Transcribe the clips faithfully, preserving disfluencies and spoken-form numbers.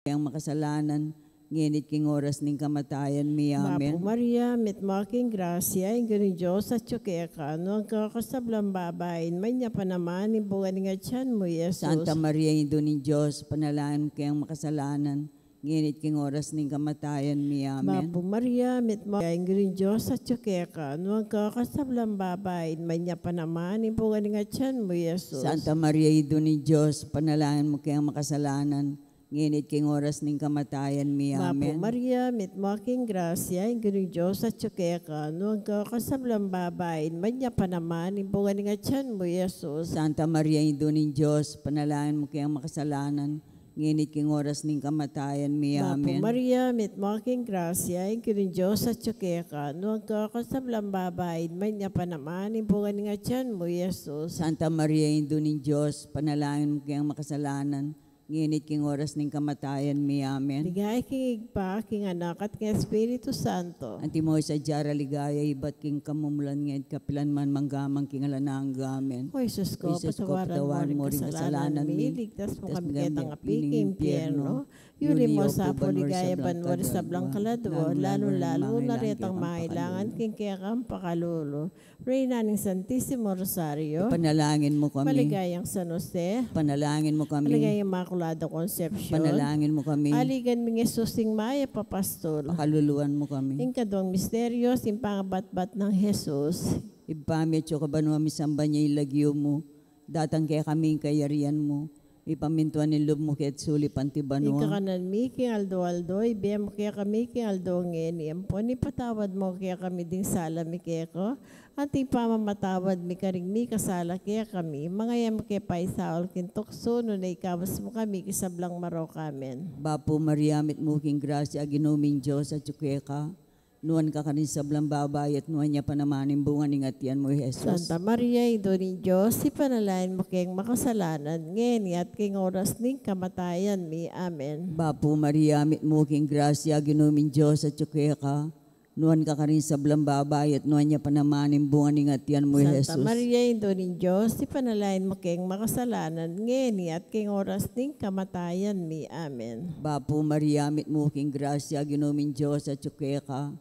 keng makasalanan, ngeni at king oras ning kamatayan mi. Amen. Bapu Maria, mitmu ka king grasya, ing Ginung Dios atyu keka, nuan ka karing sablang babai, nuan ya pa naman ing bunga ning atian mu, Jesus. Santa Maria, Indu ning Dios, ipanalangin mu keng makasalanan, ngeni at king oras ning kamatayan mi. Amen. Bapu Maria, mitmu ka king grasya, ing Ginung Dios atyu keka, nuan ka karing sablang babai, nuan ya pa naman ing bunga ning atian mu, Jesus. Santa Maria, Indu ning Dios, ipanalangin mu keng makasalanan, ngeni at king oras ning kamatayan mi. Amen. Bapu Maria, mitmu ka king grasya, ing Ginung Dios atyu keka, nuan ka karing sablang babai, nuan ya pa naman ing bunga ning atian mu, Jesus. Santa Maria, Indu ning Dios, ipanalangin mu keng makasalanan, ngeni at king oras ning kamatayan mi. Bapu Maria, mitmu ka king grasya, ing Ginung Dios atyu keka, nuan ka karing sablang babai, nuan ya pa naman ing bunga ning atian mu, Jesus. Santa Maria, Indu ning Dios, ipanalangin mu keng makasalanan, ngeni at king oras ning kamatayan mi. Amen. Ligaya king Ibpa, king Anak, at king Espiritu Santo. Antimo ing sadya ra ligaya, ibat king kamumulan, ngeni at kapilan man, mangga man king alang angga. Amen. O Jesus ko, patawaran mu ring kasalanan mi, ligtas mu kami ketang api king impyerno. Yuli mu sa pu king ligaya banua ring sablang kaladua, lalu-lalu na retang mangailangan king kekang pakalulu. Reyna ning Santisimo Rosario, ipanalangin mu kami. Maligayang San Jose, ipanalangin mu kami. Maligayang Imakulada Concepcion, ipanalangin mu kami. Aligan ming Jesus, ing mayap a pastul, pakaluluan mu kami. Ing kaduang misteryo, ing pangabatbat nang Jesus. Ibpa mi atsu ka banua, misamban ya ing lagyu mu, datang kekami ing kayarian mu, mipamintuan ing lub mu keti sulip anti banua. Ing kakanan mi king aldo-aldo, ibie mu kekami king aldo ngeni, ampon ipatawad mu kekami ding sala mi keka, anti ing pamamatawad mi karing mikasala kekami. Manga e mu ke paisaul king tuksu, nune ikabus mu kami king sablang marok. Amen. Bapu Maria, mitmu king grasya, Ginu ming Dios atyu keka, nuan ka karing sablang babai, at nuan ya pa naman ing bunga ning atian mu, i Jesus. Santa Maria, Indu ning Dios, ipanalangin mu keng makasalanan, ngeni at king oras ning kamatayan mi. Amen. Bapu Maria, mitmu king grasya, Ginu ming Dios atyu keka, nuan ka karing sablang babai, at nuan ya pa naman ing bunga ning atian mu, i Jesus. Santa Maria, Indu ning Dios, ipanalangin mu keng makasalanan, ngeni at king oras ning kamatayan mi. Amen. Bapu Maria, mitmu king grasya, Ginu ming Dios atyu keka,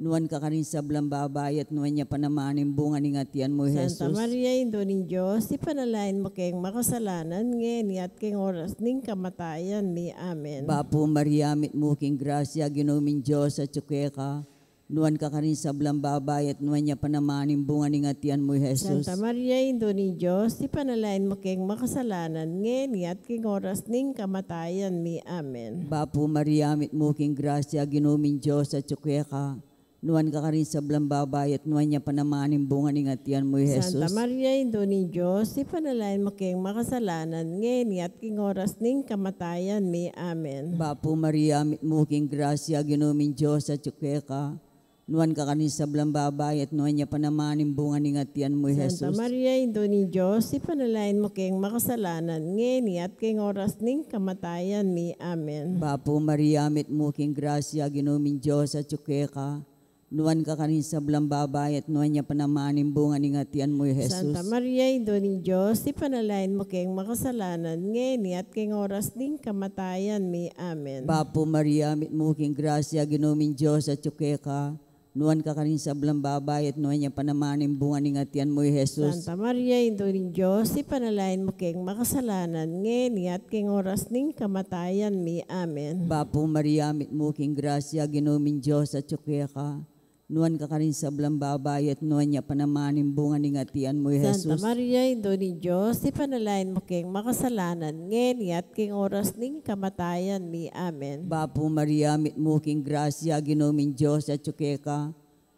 nuan ka karing sablang babai, at nuan ya pa naman ing bunga ning atian mu, i Jesus. Santa Maria, Indu ning Dios, ipanalangin mu keng makasalanan, ngeni at king oras ning kamatayan mi. Amen. Bapu Maria, mitmu king grasya, Ginu ming Dios atyu keka, nuan ka karing sablang babai, at nuan ya pa naman ing bunga ning atian mu, i Jesus. Santa Maria, Indu ning Dios, ipanalangin mu keng makasalanan, ngeni at king oras ning kamatayan mi. Amen. Bapu Maria, mitmu king grasya, Ginu ming Dios atyu keka, nuan ka karing sablang babai, at nuan ya pa naman ing bunga ning atian mu, i Jesus. Santa Maria, Indu ning Dios, ipanalangin mu keng makasalanan, ngeni at king oras ning kamatayan mi. Amen. Bapu Maria, mitmu king grasya, Ginu ming Dios atyu keka, nuan ka karing sablang babai, at nuan ya pa naman ing bunga ning atian mu, i Jesus. Santa Maria, Indu ning Dios, ipanalangin mu keng makasalanan, ngeni at king oras ning kamatayan mi. Amen. Bapu Maria, mitmu king grasya, Ginu ming Dios atyu keka, nuan ka karing sablang babai, at nuan ya pa naman ing bunga ning atian mu, i Jesus. Santa Maria, Indu ning Dios, ipanalangin mu keng makasalanan, ngeni at king oras ning kamatayan mi. Amen. Bapu Maria, mitmu king grasya, Ginu ming Dios atyu keka, nuan ka karing sablang babai, at nuan ya pa naman ing bunga ning atian mu, i Jesus. Santa Maria, Indu ning Dios, ipanalangin mu keng makasalanan, ngeni at king oras ning kamatayan mi. Amen. Bapu Maria, mitmu king grasya, Ginu ming Dios atyu keka, nuan ka karing sablang babai, at nuan ya pa naman ing bunga ning atian mu, i Jesus. Santa Maria, Indu ning Dios, ipanalangin mu keng makasalanan, ngeni at king oras ning kamatayan mi. Amen. Bapu Maria, mitmu king grasya, Ginu ming Dios atyu keka,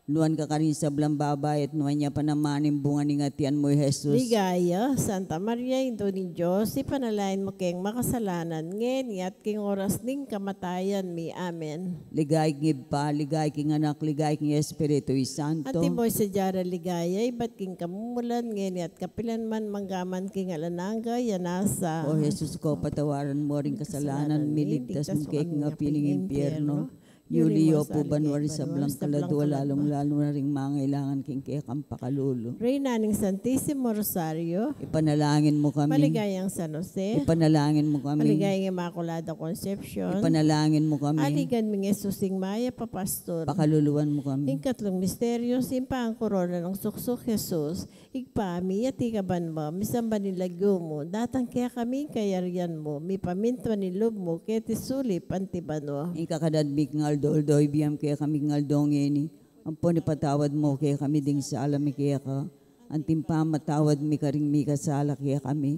nuan ka karing sablang babai, at nuan ya pa naman ing bunga ning atian mu, i Jesus. Ligaya, Santa Maria, Indu ning Dios, ipanalangin mu keng makasalanan, ngeni at king oras ning kamatayan mi. Amen. Ligaya king Ibpa, ligaya king Anak, ligaya king Espiritu Santo. Antimo ing sadya ra ligaya, ibat king kamumulan, ngeni at kapilan man, mangga man king alang angga. Amen. O Jesus ko, patawaran mu ring kasalanan mi, ligtas mu kami king api ning impyerno. Yuli yu pu banua ring sablang kaladua, lalung-lalu na ring mangailangan king kekang pakalulu. Reyna ning Santisimo Rosario. Ipanalangin mu kami. Maligayang San Jose. Ipanalangin mu kami. Maligayang Immaculada Concepcion. Ipanalangin mu kami. Aligan ming Jesus ing mayap a pastor. Pakaluluan mu kami. Ing katlung misteryo, ing pangkorona nang suksuk Jesus. Ibpa mi, atiu ka banua, misamban ya ing lagyu mu, datang kekami ing kayarian mu, mipamintuan ing lub mu keti sulip anti banua. Ing kakanan mi king aldo-aldo ibie mu kekami king aldo ngeni, ampon ipatawad mu kekami ding sala mi keka, anti ing pamamatawad mi karing mikasala kekami,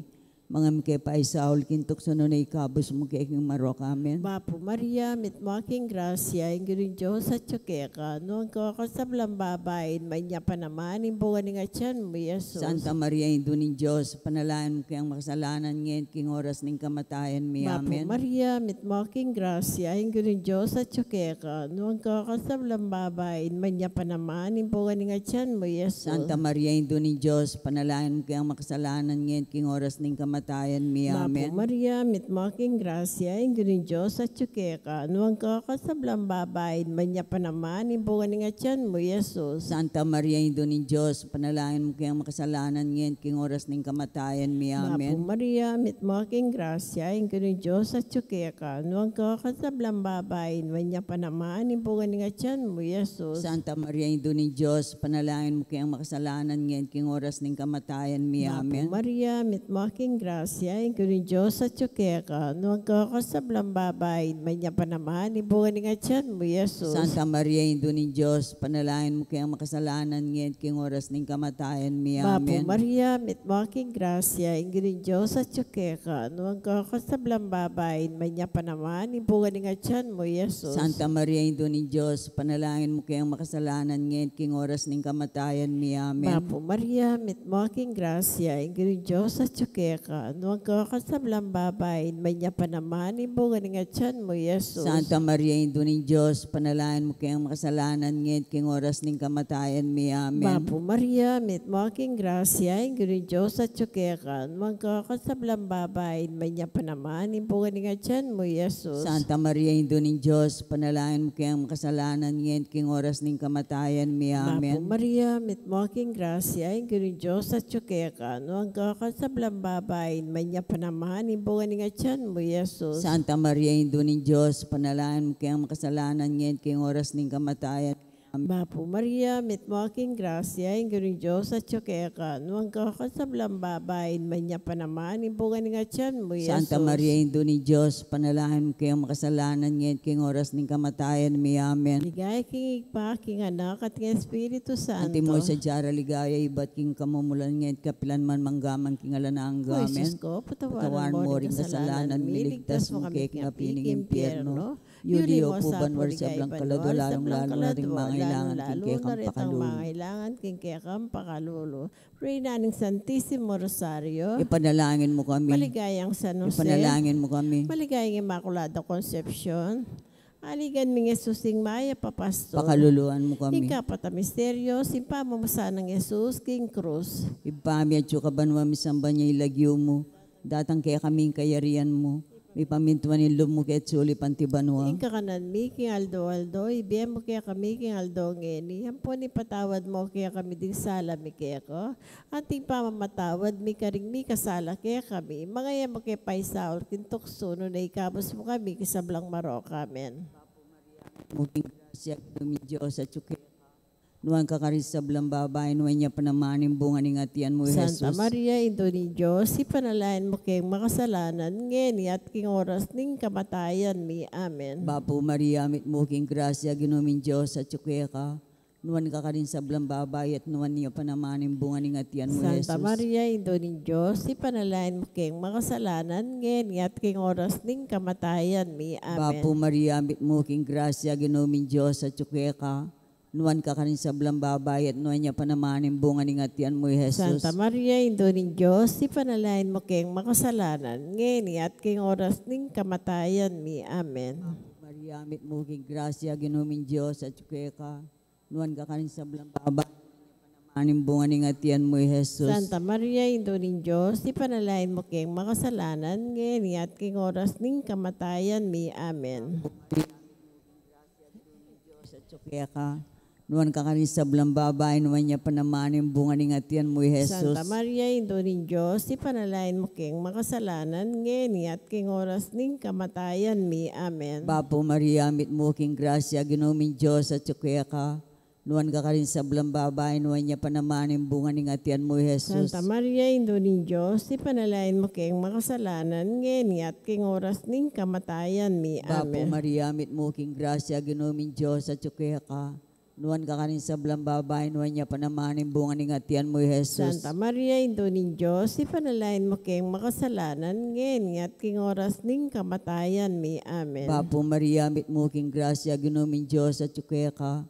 manga e mu ke paisaul king tuksu, nune ikabus mu ke king marok. Amen. Bapu Maria, mitmu ka king grasya, ing Ginung Dios atyu keka, nuan ka karing sablang babai, at nuan ya pa naman ing bunga ning atian mu, Jesus. Santa Maria, Indu ning Dios, ipanalangin mu keng makasalanan, ngeni at king oras ning kamatayan mi. Bapu Amen. Maria, mitmu ka king grasya, ing Ginung Dios atyu keka, nuan ka karing sablang babai, at nuan ya pa naman ing bunga ning atian mu, Jesus. Santa Maria, Indu ning Dios, ipanalangin mu keng makasalanan, ngeni at king oras ning kamatayan mi. Bapu Amen. Maria, mitmu ka king grasya, ing Ginung Dios atyu keka, nuan ka karing sablang babai, at nuan ya pa naman ing bunga ning atian mu, Jesus. Santa Maria, Indu ning Dios, ipanalangin mu keng makasalanan, ngeni at king oras ning kamatayan mi. Bapu Amen. Maria, mitmu ka king grasya, ing Ginung Dios atyu keka, nuan ka karing sablang babai, at nuan ya pa naman ing bunga ning atian mu, Jesus. Santa Maria, Indu ning Dios, ipanalangin mu keng makasalanan, ngeni at king oras ning kamatayan mi. Bapu Amen. Maria, mitmu ka king grasya, ing Ginung Dios atyu keka, nuan ka karing sablang babai, at nuan ya pa naman ing bunga ning atian mu, Jesus. Santa Maria, Indu ning Dios, ipanalangin mu keng makasalanan, ngeni at king oras ning kamatayan mi. Bapu Amen. Maria, mitmu ka king grasya, ing Ginung Dios atyu keka, nuan ka karing sablang babai, at nuan ya pa naman ing bunga ning atian mu, Jesus. Santa Maria, Indu ning Dios, ipanalangin mu keng makasalanan, ngeni at king oras ning kamatayan mi. Amen. Bapu Maria, mitmu ka king grasya, ing Ginung Dios atyu keka, nuan ka karing sablang babai, at nuan ya pa naman ing bunga ning atian mu, Jesus. Santa Maria, Indu ning Dios, ipanalangin mu keng makasalanan, ngeni at king oras ning kamatayan mi. Amen. Bapu Maria, mitmu ka king grasya, ing Ginung Dios atyu keka, nuan ka karing sablang babai, at nuan ya pa naman ing bunga ning atian mu, Jesus. Santa Maria, Indu ning Dios, ipanalangin mu keng makasalanan, ngeni at king oras ning kamatayan mi. Amen. Bapu Maria, mitmu ka king grasya, ing Ginung Dios atyu keka, nuan ka karing sablang babai, at nuan ya pa naman ing bunga ning atian mu, Jesus. Santa Maria, Indu ning Dios, ipanalangin mu keng makasalanan, ngeni at king oras ning kamatayan. Amen. Bapu Maria, mitmu ka king grasya, ing Ginung Dios atyu keka, nuan ka karing sablang babai, at nuan ya pa naman ing bunga ning atian mu, Santa Jesus. Maria, Indu ning Dios, ipanalangin mu keng makasalanan, ngeni at king oras ning kamatayan mi. Amen. Ligaya king Ibpa, king Anak, at king Espiritu Santo. Antimo ing sadya rang ligaya, ibat king kamumulan, ngeni at kapilan man, mangga man king alang angga. Amen. O Jesus ko, patawaran mu ring kasalanan mi, iligtas mu kami king api ning impyerno. Yuli yu pu banua ring sablang kaladua, lalung-lalu na ring mangailangan king kekang pakalulu. Mangailangan king kekang pakalulu. Reyna ning Santisimo Rosario. Ipanalangin mu kami. Maligayang San Jose. Ipanalangin mu kami. Maligayang Immaculada Concepcion. Aligan ming Jesus ing mayap a pastor. Pakaluluan mu kami. Ing kapat a misteryo, ing pamamasan nang Jesus king krus. Ibpa mi atyu ka banua, misamban ya ing lagyu mu. Datang kekami ing kayarian mu. Mipamintuan ing lub mu keti sulip anti banua. Ing kakanan mi king aldo-aldo, ibie mu kekami king aldo ngeni, ampon ipatawad mu kekami ding sala mi keka, anti ing pamamatawad mi karing mikasala kekami. Manga e mu ke paisaul king tuksu, nune ikabus mu kami king sablang marok. Amen. Mu king grasya, Ginu ming Dios, atyu keka. Nuan ka karing sablang babai, nuan ya pa naman ing bunga ning atian mu, Santa Jesus. Maria, Indu ning Dios, ipanalangin mu keng makasalanan, ngeni at king oras ning kamatayan mi. Amen. Bapu Maria, mitmu king grasya, Ginu ming Dios, atyu keka. Nuan ka karing sablang babai, at nuan ya pa naman ing bunga ning atian mu, Santa Jesus. Maria, Indu ning Dios, ipanalangin mu keng makasalanan, ngeni at king oras ning kamatayan mi. Amen. Bapu Maria, mitmu king grasya, Ginu ming Dios, atyu keka. Nuan ka karing sablang babai, at nuan ya pa naman ing bunga ning atian mu, Jesus. Santa Maria, Indu ning Dios, ipanalangin mu keng makasalanan, ngeni at king oras ning kamatayan mi. Amen. Bapu Maria, mitmu king grasya, Ginu ming Dios, atyu keka. Nuan ka karing sablang babai, at nuan ya pa naman ing bunga ning atian mu, Jesus. Santa Maria, Indu ning Dios, ipanalangin mu keng makasalanan, ngeni at king oras ning kamatayan mi. Amen. Bapu Maria, mitmu king grasya, Ginu Atyu keka, nuan ka karing sablang babai, nuan ya pa naman ing bunga ning atian mu, i Jesus. Santa Maria, Indu ning Dios, ipanalangin mu keng makasalanan, ngeni at king oras ning kamatayan mi. Amen. Bapu Maria, mitmu ka king grasya, Ginu ming Dios atyu keka, nuan ka karing sablang babai, nuan ya pa naman ing bunga ning atian mu, i Jesus. Santa Maria, Indu ning Dios, ipanalangin mu keng makasalanan, ngeni at king oras ning kamatayan mi. Bapu Amen. Maria, mitmu ka king grasya, Ginu ming Dios atyu keka, nuan ka karing sablang babai, nuan ya pa naman ing bunga ning atian mu, i Jesus. Santa Maria, Indu ning Dios, ipanalangin mu keng makasalanan, ngeni at king oras ning kamatayan mi. Amen. Bapu Maria, mitmu ka king grasya, Ginu ming Dios atyu keka,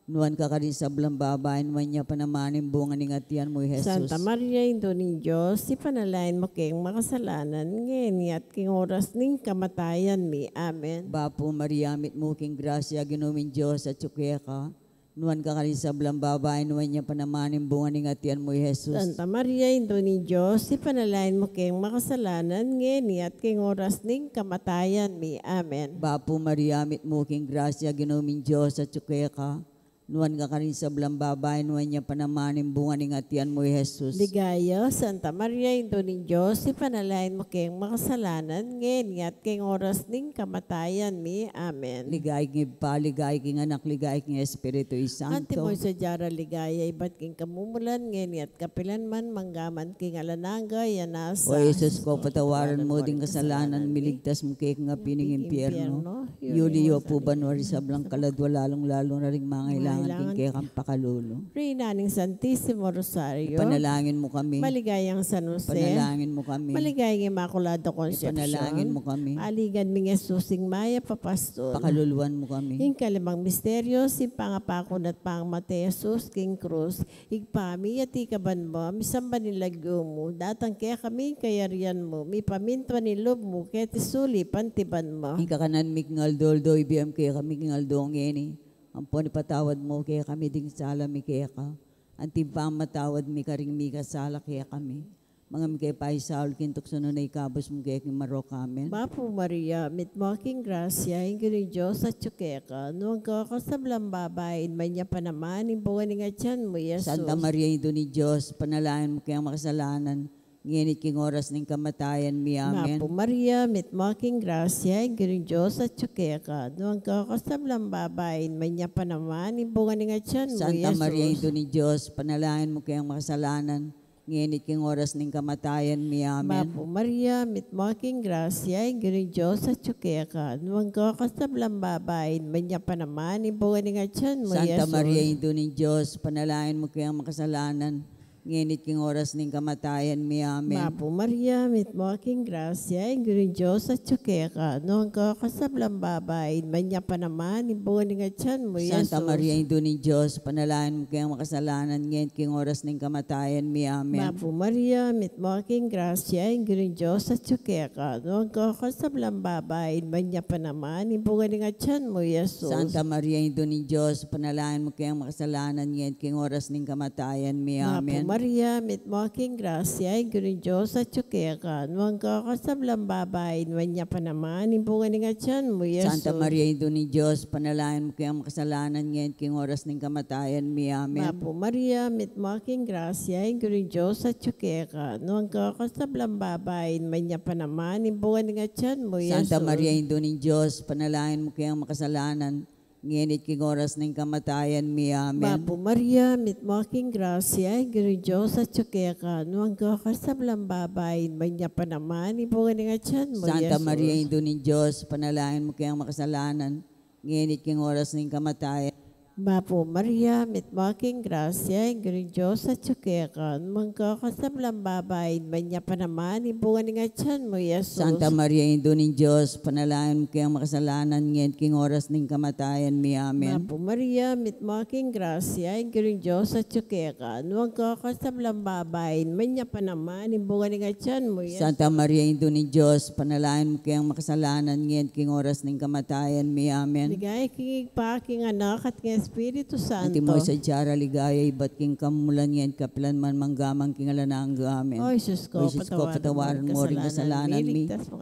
nuan ka karing sablang babai, nuan ya pa naman ing bunga ning atian mu, i Jesus. Santa Maria, Indu ning Dios, ipanalangin mu keng makasalanan, ngeni at king oras ning kamatayan mi. Amen. Bapu Maria, mitmu ka king grasya, Ginu ming Dios atyu keka, nuan ka karing sablang babai, nuan ya pa naman ing bunga ning atian mu, i Jesus. Santa Maria, Indu ning Dios, ipanalangin mu keng makasalanan, ngeni at king oras ning kamatayan mi. Amen. Bapu Maria, mitmu ka king grasya, Ginu ming Dios atyu keka, nuan ka karing sablang babai, nuan ya pa naman ing bunga ning atian mu, i Jesus. Ligaya, Santa Maria, Indu ning Dios, ipanalangin mu keng makasalanan, ngeni at king oras ning kamatayan mi. Amen. Ligaya king Ibpa, ligaya king Anak, ligaya king Espiritu Santo. Antimo ing sadya ra ning ligaya, ibat king kamumulan, ngeni at kapilan man, mangga man king alang angga. Amen. O Jesus ko, patawaran mu ding kasalanan mi, ligtas mu kami king api ning impyernu. Yuli yu pu banua ring sablang kaladwa, lalung-lalu na ring mangailangan king kekang pakalulu. Reyna ning Santisimo Rosario, ipanalangin mu kami. Maligayang San Jose, ipanalangin mu kami. Maligayang Inmakulada Concepcion, ipanalangin mu kami. Aligan ming Jesus, ing mayap a pastul, pakaluluan mu kami. Ing kalimang misteryo, ing pangapaku na at pamate i Jesus king krus. Ibpa mi, atiu ka banua, misamban ya ing lagyu mu, datang kekami ing kayarian mu, mipamintuan ing lub mu keti sulip anti banua. Ing kakanan mi king aldo-aldo ibie mu kekami king aldo ngeni, ampon ipatawad mu kekami ding sala mi keka, anti ing pamamatawad mi karing mikasala kekami. Manga mika e paisaul king tuksu, nune ikabus mu kami king marok. Amen. Bapu Maria, mitmu ka king grasya, ing Ginung Dios atyu keka, nuan ka karing sablang babai, nuan ya pa naman ing bunga ning atian mu, i Jesus. Santa Maria, Indu ning Dios, ipanalangin mu keng makasalanan, ngeni at king oras ning kamatayan mi. Amen. Bapu Maria, mitmu ka king grasya, ing Ginung Dios atyu keka, nuan ka karing sablang babai, nuan ya pa naman ing bunga ning atian mu, i Jesus. Santa Maria, Indu ning Dios, ipanalangin mu keng makasalanan, ngeni at king oras ning kamatayan mi. Amen. Bapu Maria, mitmu ka king grasya, ing Ginung Dios atyu keka, nuan ka karing sablang babai, nuan ya pa naman ing bunga ning atian mu, i Jesus. Santa Maria, Indu ning Dios, ipanalangin mu keng makasalanan, ngeni at king oras ning kamatayan mi. Amen. Bapu Maria, mitmu ka king grasya, ing Ginung Dios atyu keka, nuan ka karing sablang babai, nuan ya pa naman ing bunga ning atian mu, i Jesus. Santa Maria, Indu ning Dios, ipanalangin mu keng makasalanan, ngeni at king oras ning kamatayan mi. Amen. Bapu Maria, mitmu ka king grasya, ing Ginung Dios atyu keka, nuan ka karing sablang babai, nuan ya pa naman ing bunga ning atian mu, i Jesus. Santa Maria, Indu ning Dios, ipanalangin mu keng makasalanan, ngeni at king oras ning kamatayan mi. Amen. Bapu Maria, mitmu ka king grasya, ing Ginung Dios atyu keka, nuan ka karing sablang babai, nuan ya pa naman ing bunga ning atian mu, i Jesus. Santa Maria, Indu ning Dios, ipanalangin mu keng makasalanan, ngeni at king oras ning kamatayan mi. Amen. Bapu Maria, mitmu ka king grasya, ing Ginung Dios atyu keka, nuan ka karing sablang babai, nuan ya pa naman ing bunga ning atian mu, i Jesus. Santa Maria, Indu ning Dios, ipanalangin mu keng makasalanan, ngeni at king oras ning kamatayan mi. Amen. Bapu Maria, mitmu ka king grasya, ing Ginung Dios atyu keka, nuan ka karing sablang babai, nuan ya pa naman ing bunga ning atian mu, i Jesus. Santa Maria, Indu ning Dios, ipanalangin mu keng makasalanan, ngeni at king oras ning kamatayan. Bapu Maria, mitmu ka king grasya, ing Ginung Dios atyu keka, nuan ka karing sablang babai, nuan ya pa naman ing bunga ning atian mu, i Jesus. Santa Maria, Indu ning Dios, ipanalangin mu keng makasalanan, ngeni at king oras ning kamatayan mi. Amen. Bapu Maria, mitmu ka king grasya, ing Ginung Dios atyu keka, nuan ka karing sablang babai, nuan ya pa naman ing bunga ning atian mu, i Jesus. Santa Maria, Indu ning Dios, ipanalangin mu keng makasalanan, ngeni at king oras ning kamatayan mi. Amen. Ligaya king Ibpa, king Anak, at king Espiritu Santo. Antimo ing sadya ra ning ligaya, ibat king kamumulan, ngeni at kapilan man, mangga man king alang angga. Amen. O Jesus ko, patawaran mu ring kasalanan mi, ligtas mu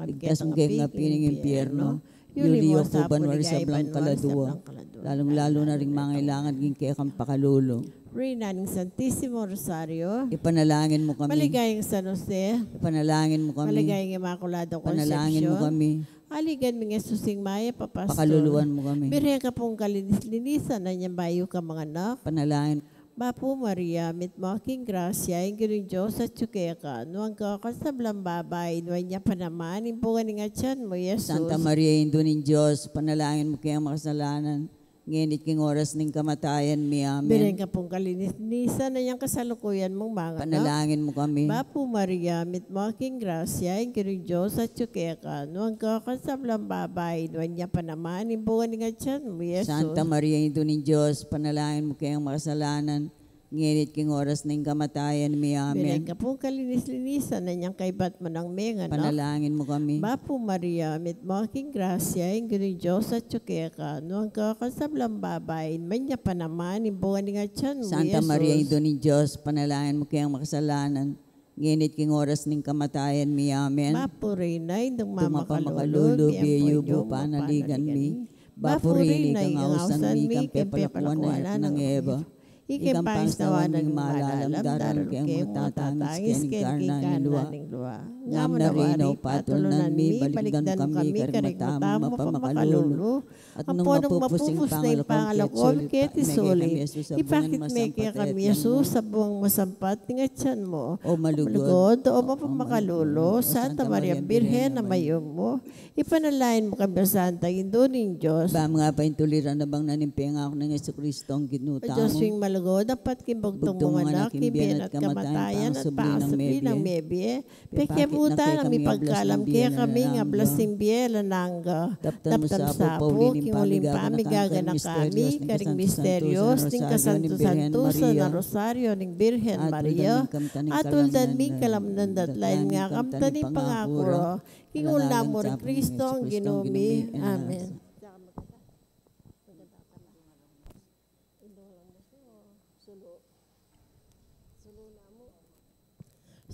kami king api ning impyernu. Yuli mu sa banua ring sablang kaladua, lalung-lalu na ring mangailangan king kekang pakalulu. Reyna ning Santisimo Rosario, ipanalangin mu kami. Maligayang San Jose, ipanalangin mu kami. Maligayang Inmakulada Concepcion, ipanalangin mu kami. Aligan ming Jesus ing mayap a pastul, pakaluluan mu kami. Birhen ka pung kalinis-linisan, inyang bayu kang manganak. Panalangin. Bapu Maria, mitmu ka king grasya, ing Ginung Dios atyu keka, nuan ka karing sablang babai, nuan ya pa naman ing bunga ning atian mu, Jesus. Santa Maria, Indu ning Dios, ipanalangin mu kaming makasalanan, ngeni at king oras ning kamatayan mi. Amen. Birhen ka pung kalinis-linisan, inyang kasalukuyan mung manganak. Panalangin mu kami. Bapu Maria, mitmu ka king grasya, ing Ginung Dios atyu keka, nuan ka karing sablang babai, nuan ya pa naman ing bunga ning atian mu, Jesus. Santa Maria, Indu ning Dios, ipanalangin mu kaming makasalanan, ngeni at king oras ning kamatayan mi. Amen. Birhen ka pung kalinis-linisan, inyang kaibat mu nang menganak. Panalangin mu kami. Bapu Maria, mitmu ka king grasya, ing Ginung Dios atyu keka, nuan ka karing sablang babai, nuan ya pa naman ing bunga ning atian mu, Santa Maria, Jesus. Indu ning Dios, ipanalangin mu kaming makasalanan, ngeni at king oras ning kamatayan mi. Amen. Bapu Reyna, Indung mapamakalulu, bie yu bu panaligan mi. Bapu Reyna, ikang ausan mi, ikang pepalakuan na nang Eva, ikang pangisnawan ning malalam, daralan keng matatangis keni king karna ning lua. Ngam na Reyna, patulunan mi, balikdan mu kami karing mata mu mapamakalulu, at nung mapupus ing pangalakwan keti sulip, ipakit mu kekami i Jesus a bungang masampat ning atian mu. O malugud, o mapamakalulu, Santa Maria Birhen a mayumu, ipanalangin mu kami, Santa Indu ning Dios. Ba mu nga paintuliran na bang na ning pengaku nang Jesucristo ing Ginu tamu. O Dios ming malugud, ampon king bugtung mung anak, king bie na at kamatayan, at pangasubli nang mebie, pekebutang mi pagkalam kekami ing ablas ning bie alang angga. Daptan mu sa pu king uling pamiganaka mi karing misteryos ning kasantu-santusan a Rosario ning Birhen Maria, atuldan mi ing kalamnan datlain nga kamtan ning pangaku ra, king ul namu ring Kristong Ginu mi. Amen.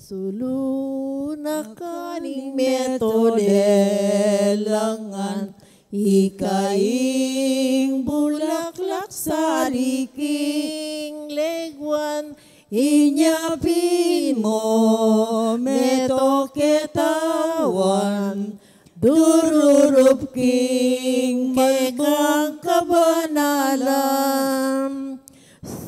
Sulu na ka ning metolelangan, ika ing bulaklak sari king leguan, inya pin mu meto ketawan, dururup king kekang kabanalan.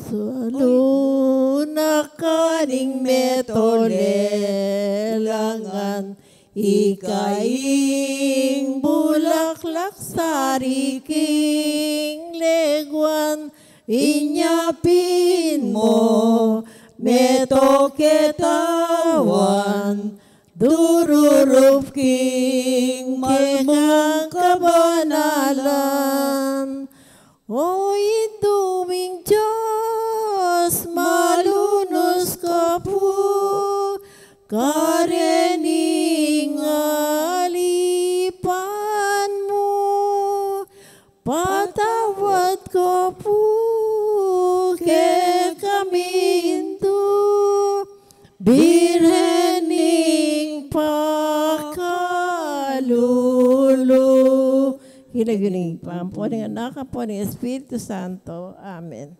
Sulu na ka ning metolelangan, ika ing bulaklak sari king leguan, inya pin mu meto ketawan, dururup king kekang kabanalan. O Indu ming Dios, malunus ka pu karening alipan mu, patawad ka pu kekami, Indu Birhen ning pakalulu. King lagyu ning Ibpa, ampo ning Anak, ampo ning Espiritu Santo. Amen.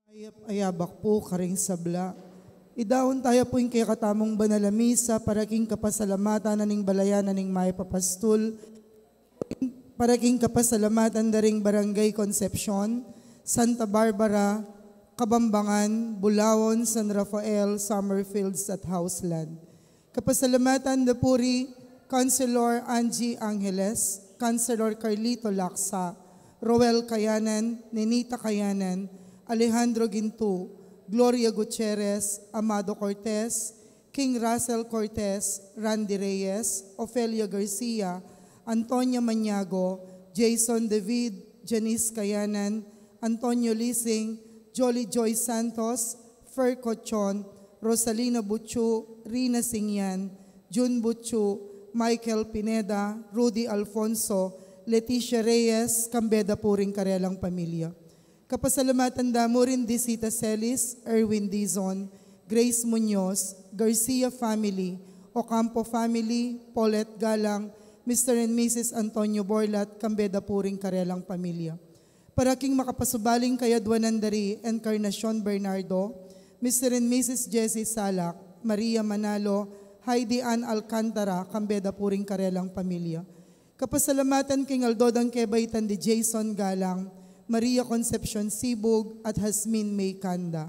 Ayap, ayabak pu karing sabla. Idaun taya pu ing kekatamung banal a misa para king kapasalamatan na ning balayan na ning Mayap a Pastul, para king kapasalamatan da ring Barangay Concepcion, Santa Barbara, Kabambangan, Bulaon, San Rafael, Summerfields at Houseland. Kapasalamatan da pu ri Councilor Angie Angeles, Councilor Carlito Laksa, Roel Kayanan, Nenita Kayanan, Alejandro Gintu, Gloria Gutierrez, Amado Cortez, King Russell Cortez, Randy Reyes, Ofelia Garcia, Antonia Maniago, Jason David, Janice Kayanan, Antonio Lising, Jolly Joy Santos, Fer Cochon, Rosalina Buchu, Rina Singyan, Jun Buchu, Michael Pineda, Rudy Alfonso, Leticia Reyes, kambe da pu ring karelang pamilya. Kapasalamatan da mu rin Disita Celis, Erwin Dizon, Grace Muñoz, Garcia family, Ocampo family, Paulette Galang, Mister and Missus Antonio Borlat, kambe da pu ring karelang pamilya. Para king makapasubaling kayadwanan da ri Encarnacion Bernardo, Mister and Missus Jessie Salak, Maria Manalo, Heidi Ann Alcantara, kambe da pu ring karelang pamilya. Kapasalamatan king aldo dang kebaitan di Jason Galang, Maria Concepcion Sibug, at Hasmin May Canda.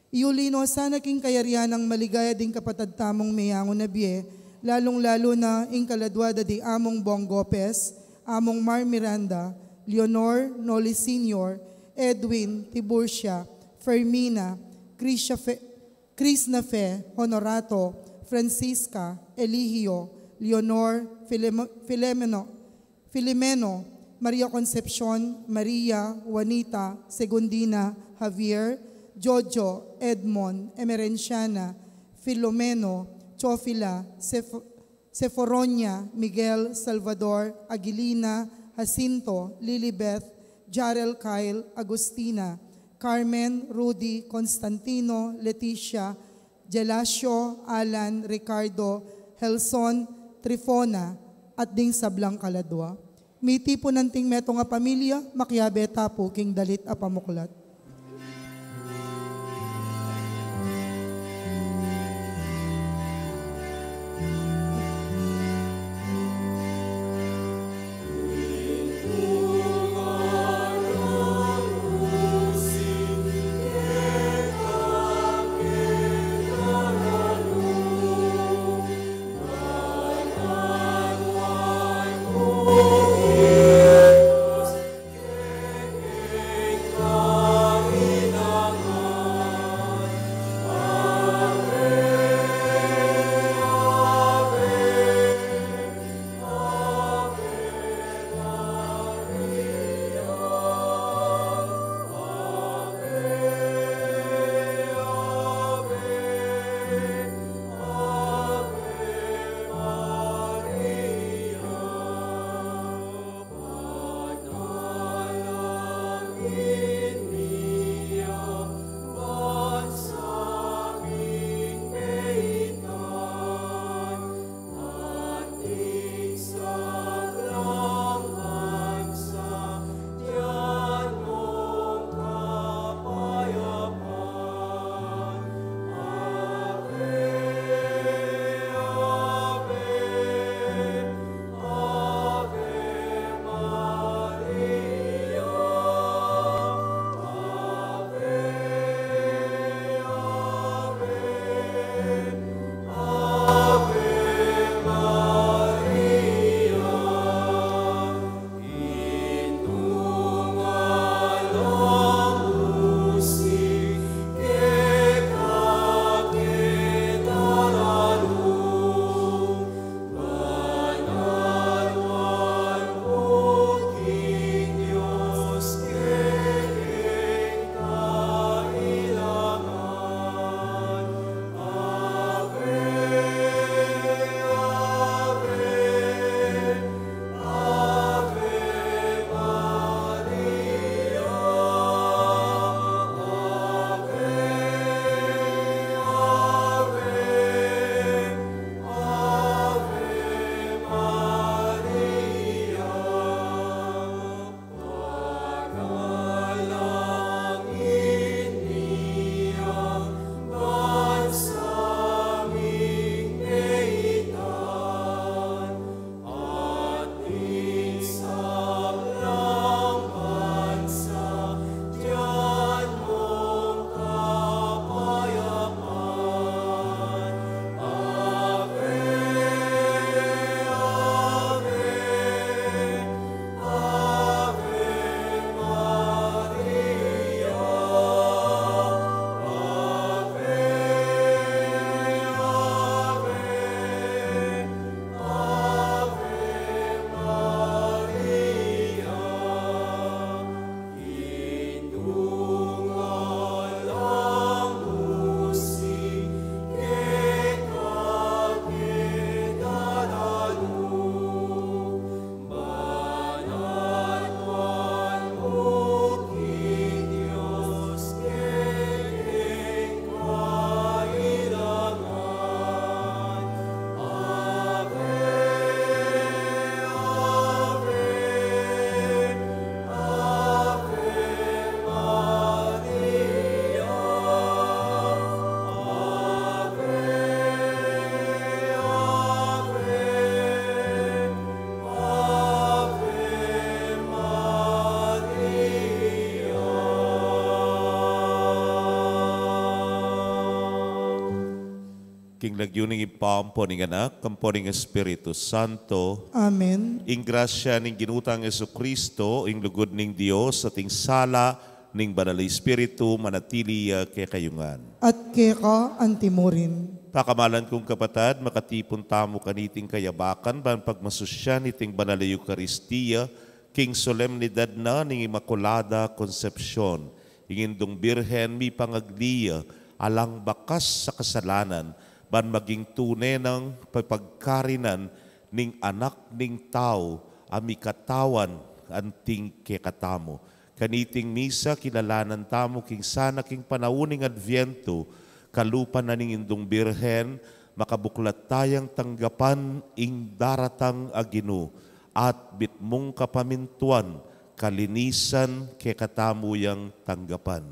Iuli no sana king kayarian nang maligaya ding kapatad tamung meyangu na bie, lalung-lalu na ing kaladwa da di Among Bong Gopez, Among Mar Miranda, Leonor, Noli Senior, Edwin, Tiburcia, Fermina, Krisha Fe-, Krisna Fe, Honorato, Francisca, Eligio, Leonor, Filemo-, Filemeno, Filimeno, Maria Concepcion, Maria, Juanita, Segundina, Javier, Jojo, Edmond, Emerenciana, Filomeno, Chofila, Sef-, Seforonia, Miguel, Salvador, Agilina, Jacinto, Lilibeth, Jarel, Kyle, Agustina, Carmen, Rudy, Constantino, Leticia, Gelasio, Alan, Ricardo, Helson, Trifona, at ding sablang kaladwa. Mitipu na anting metung a pamilya, makiabe ta pu king dalit a pamuklat. King lagyu ning Ibpa, ampo ning Anak, ampo ning Espiritu Santo. Amen. Ing grasya ning Ginu tang Jesucristo, ing lugud ning Dios, at ing sala ning Banal a Espiritu, manatili ya kekayu ngan. At keka antimurin. Pakamalan kung kapatad, makatipun tamu kaniting kayabakan, ban pagmasusyan iting Banal a Eukaristia, king solemnidad na ning Inmakulada Concepcion, ing Indung Birhen mipangagli ya alang bakas a kasalanan, ban maging tune nang pepagkarinan ning Anak ning Tau a mikatawan anting kekatamu. Kaniting misa, kilalanan tamu king sana king panaun ning Adviento, kalupa na ning Indung Birhen, makabuklat tayang tanggapan ing daratang a Ginu, at mitmung kapamintuan, kalinisan, kekatamu yang tanggapan.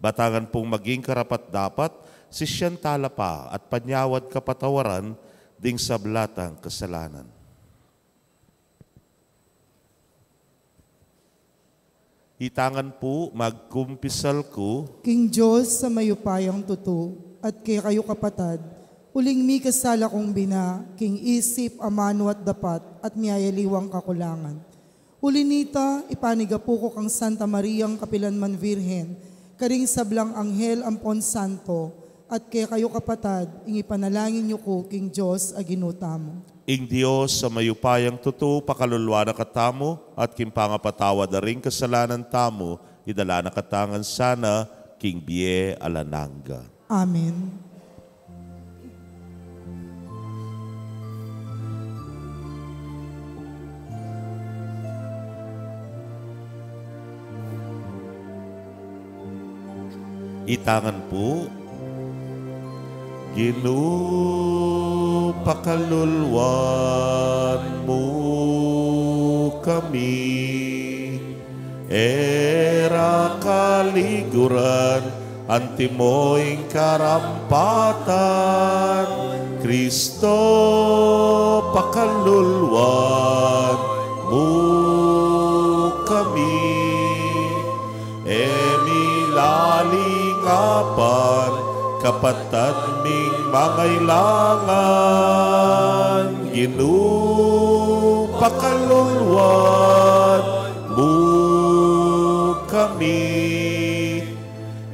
Batangan pung maging karapat-dapat, sisian tala pa at panyawad kapatawaran ding sabla tang kasalanan. Itangan pu, magkumpisal ku. King Dios a mayupayang tutu, at kekayu kapatad, uling mikasala kung bina, king isip, amanu at dapat, at miyayaliwang kakulangan. Uli nita, ipanigapu ku kang Santa Mariang kapilanman Virgen, karing sablang anghel ampon santo, at kekayu kapatad, ing ipanalangin yu ku king Dios a Ginu tamu. Ing Dios a mayupayang tutu, pakaluluan na katamu, at king pangapatawad da ring kasalanan tamu, idala na kata ngan sana king bie alang angga. Amen. Itangan pu. Ginu, pakaluluan mu kami, e ra kaliguran, antimo ing karampatan. Kristo, pakaluluan mu kami, e mi lalingapan kapatad ming mangailangan. Ginu, pakaluluan mu kami,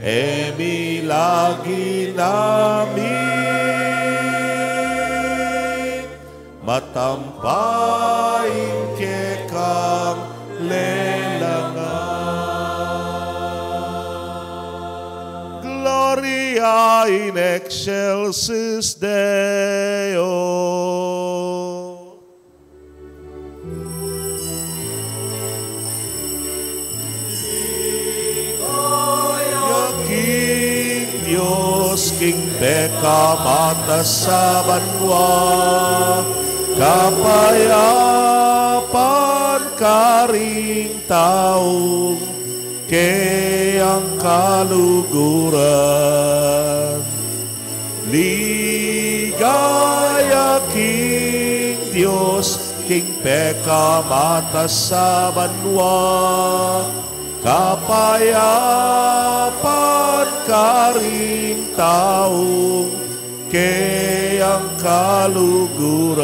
e mi lagi namin matampa ing kekang lelangan. Gloria in excelsis Deo. King Dios, king pekamatas a banua, kapayapan karing taung keyang kaluguran. Ligaya king Dios, king pekamatas a banua, kapayapan karing taung keyang kaluguran.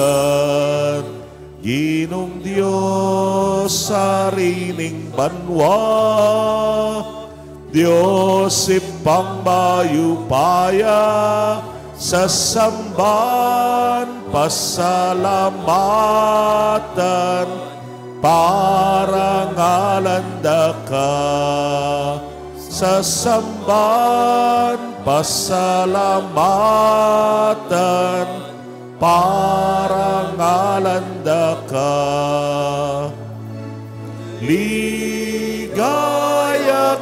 Ginung Dios, Ari ning banua, Dios Ibpang mayupaya, sasamban, pasalamatan, parangalan da ka. Sasamban, pasalamatan, parangalan da ka. Ligaya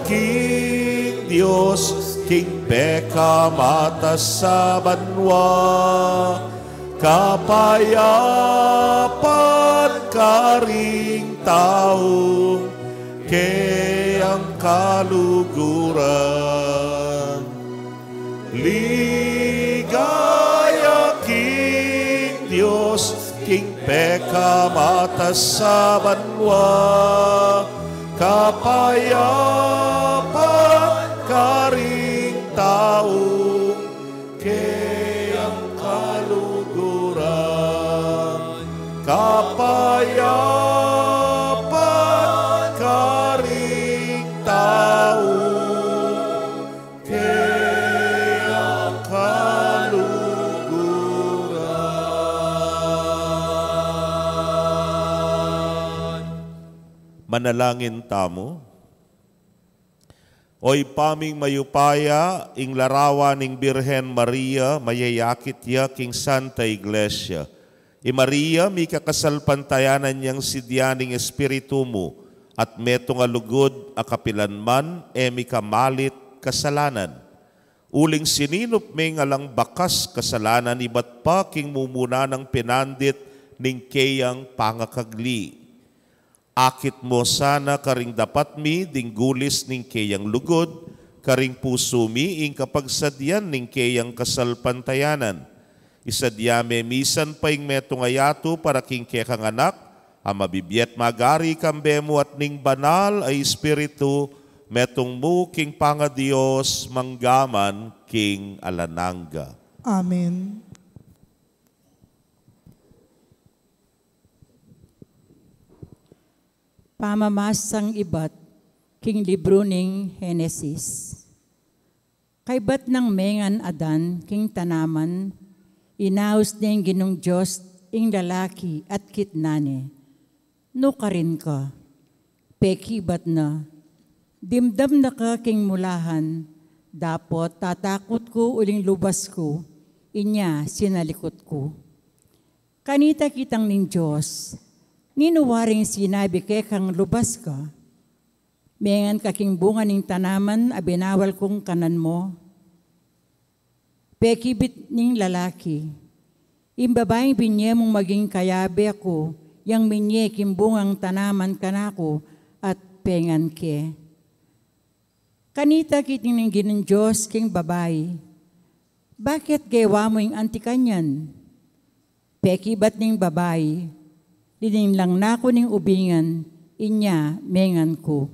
king Dios, king pekamatas a banua, kapayapan karing taung keyang kaluguran. Ligaya king Dios, king pekamatas a banua, kapayapan karing taung keyang Kapayapan karing tau keng kaluguran. Manalangin tamu. O Ibpa ming mayupaya, ing larawan ning Birhen Maria, mayayakit ya king Santa Iglesia. I Maria, mikakasalpantayanan yang sidya ning Espiritu mu, at metung a lugud a kapilan man e mikamalit kasalanan. Uling sininup ming alang bakas kasalanan ibat pa king mumuna nang pinandit ning keyang pangakagli. Akit mu sana karing dapat mi ding gulis ning keyang lugud, karing pusu mi ing kapagsadyan ning keyang kasalpantayanan. Isadya me misan pa ing metung a yatu para king kekang anak, a mabibie at magari kambe mu at ning Banal a Espiritu, metung mu king pangaDios, mangga man king alang angga. Amen. Pamamasang ibat king libru ning Henesis. Kaybat nang mengan Adan king tanaman, inaus ning Ginung Dios ing lalaki at kitnan ne, "Nukarin ka?" Pekibat na, "Dimdam na ka king mulahan, dapot tatakut ku uling lubas ku." Inya sinalikut ku. Kanita kitang ning Dios, "Ninu waring sinabi kekang lubas ka? Mengan ka king bunga ning tanaman a binawal kung kanan mu?" Pekibit ning lalaki, "Ing babaing binie mung maging kayabe ku, yang minie king bungang tanaman kanaku at pengan ke." Kanita kiting ning Ginung Dios king babai, "Bakit gewa mu ing anti kanyan?" Pekibat ning babai, "Lininglang na ku ning ubingan, inya mengan ku."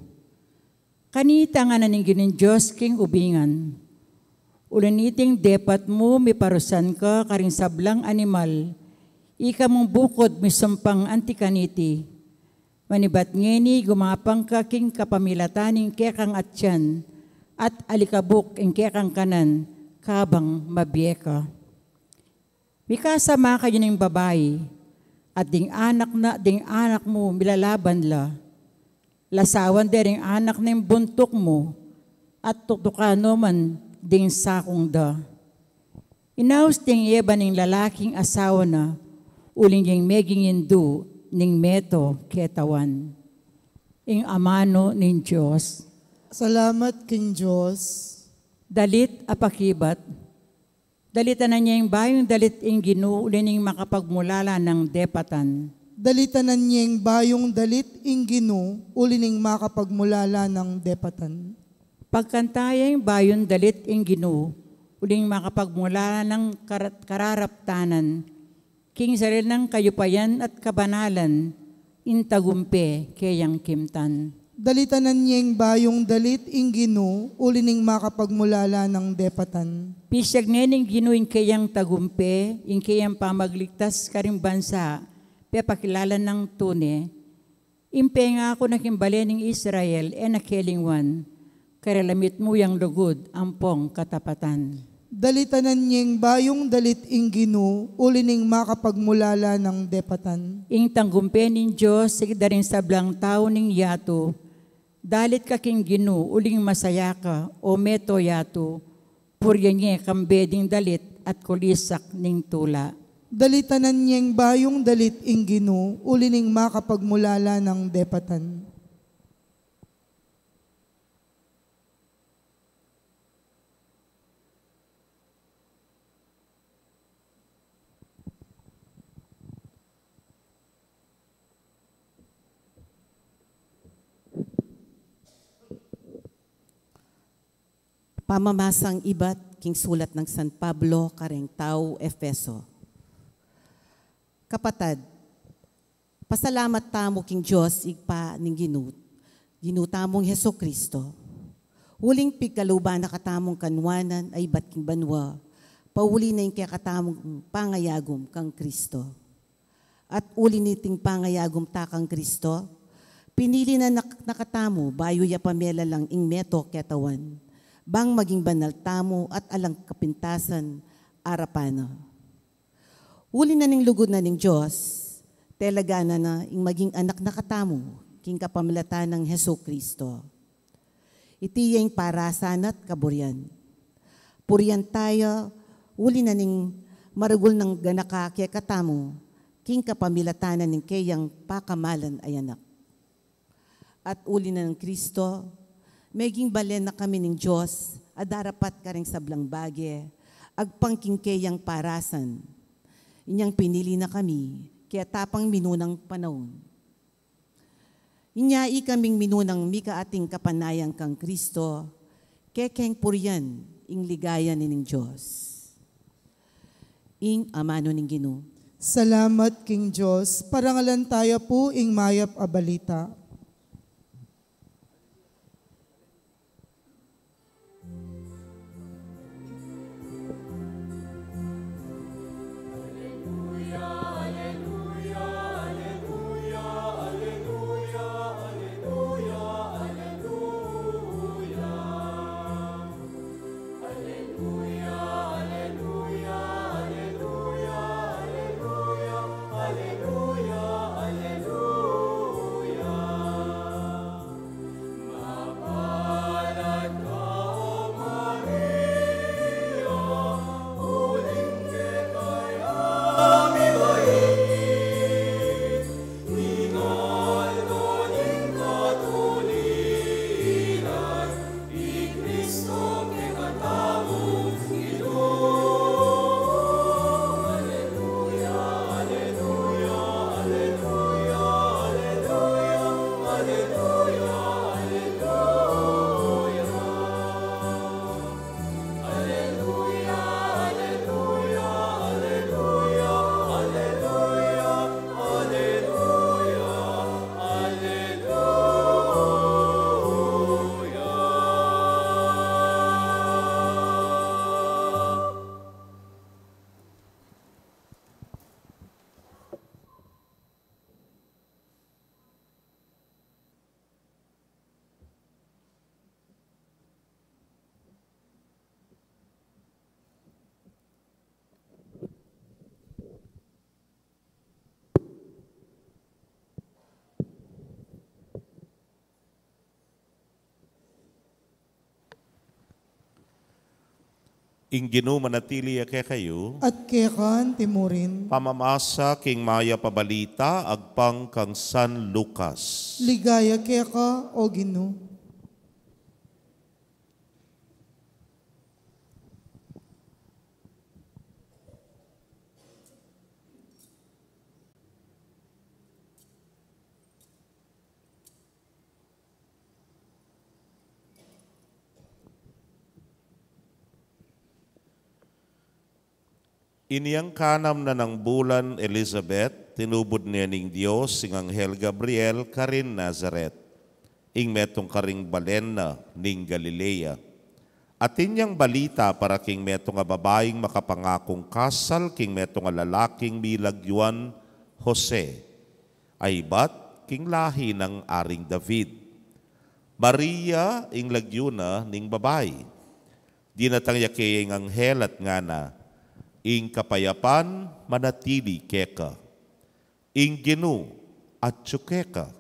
Kanita ngana ning Ginung Dios king ubingan, "Uli niting depat mu miparusan ka karing sablang animal, ika mung bukud misumpang anti kaniti. Manibat ngeni gumapang ka king kapamilatan ning kekang atian, at alikabuk ing kekang kanan, kabang mabie ka." Mikasama kayu ning babai, at ding anak na, ding anak mu milalaban la. Lasawan de ring anak ning buntuk mu, at tuktukan no man ding sakung da. Inaus ding Eva ning lalaking asawa na, uling ding meging indu ning meto ketawan. Ing amanu ning Dios. Salamat king Dios. Dalit a pakibat. Dalitanan ye ing bayung dalit ing Ginu, uli ning makapagmulala nang depatan. Dalitanan ye ing bayung dalit ing Ginu, uli ning makapagmulala nang depatan. Pagkanta ye ing bayung dalit ing Ginu, uli ning makapagmulala nang karat-, kararaptanan. King sarili nang kayupayan at kabanalan, ing tagumpe keyang kimtan. Dalitanan ye ing bayung dalit ing Ginu, uli ning makapagmulala nang depatan. Pisyag ne ning Ginu ing keyang tagumpe, ing keyang pamagligtas karing bansa, pepakilala nang tune. Ing pengaku na king bale ning Israel, e na kelingwan, karelamit mu yang lugud ampong katapatan. Dalitanan ye ing bayung dalit ing Ginu, uli ning makapagmulala nang depatan. Ing tagumpe ning Dios, sikit da ring sablang tau ning yatu, dalit ka king Ginu, uling masaya ka, o meto yatu, purian ye kambe ding dalit at kulisak ning tula. Dalitanan ye ing bayung dalit ing Ginu, uli ning makapagmulala nang depatan. Pamamasang ibat king sulat nang San Pablo kareng tau Efeso. Kapatad, pasalamat tamu king Dios, Ibpa ning Ginu, Ginu tamung Jesucristo. Uling pigkaluban na katamung kanwanan a ibat king banua, pauli na ing kekatamung pangayagum kang Cristo. At uli niting pangayagum ta kang Kristo, pinili na na katamu bayu ya pamelalang ing metung a katawan, bang maging banal tamu at alang kapintasan king arapan na. Uli na ning lugud na ning Dios, telaganan na ing maging anak na katamu king kapamilatan nang Jesucristo. Iti ya ing parasan at kaburian. Purian taya, uli na ning maragul nang ganaka kekatamu, king kapamilatan na ning keyang pakamalan a Anak. At uli na nang Kristo, meging balen na kami ning Dios, a darapat karing sablang bage, agpang king keyang parasan. Inyang pinili na kami, keta pang minunang panaun. Inya ikaming minunang mikaating kapanayan kang Kristo, kekeng purian ing ligaya ning Dios. Ing amanu ning Ginu. Salamat king Dios, parangalan taya pu ing mayap a balita. Ing Ginu manatili ya kekayu. At keka anti mu rin. Pamamasa king mayap a balita agpang kang San Lucas. Ligaya keka, O Ginu. Inyang kanam na nang bulan Elizabeth, tinubud ne ning Dios ing anghel Gabriel karin Nazaret, ing metung karing balen na ning Galilea. Atin yang balita para king metung a babaing makapangakung kasal king metung a lalaking milagyuan Jose, a ibat king lahi nang Aring David. Maria ing lagyu na ning babai. Dinatang ya keya ing anghel at ngana, "Ing kapayapan manatili keka. Ing Ginu atyu keka,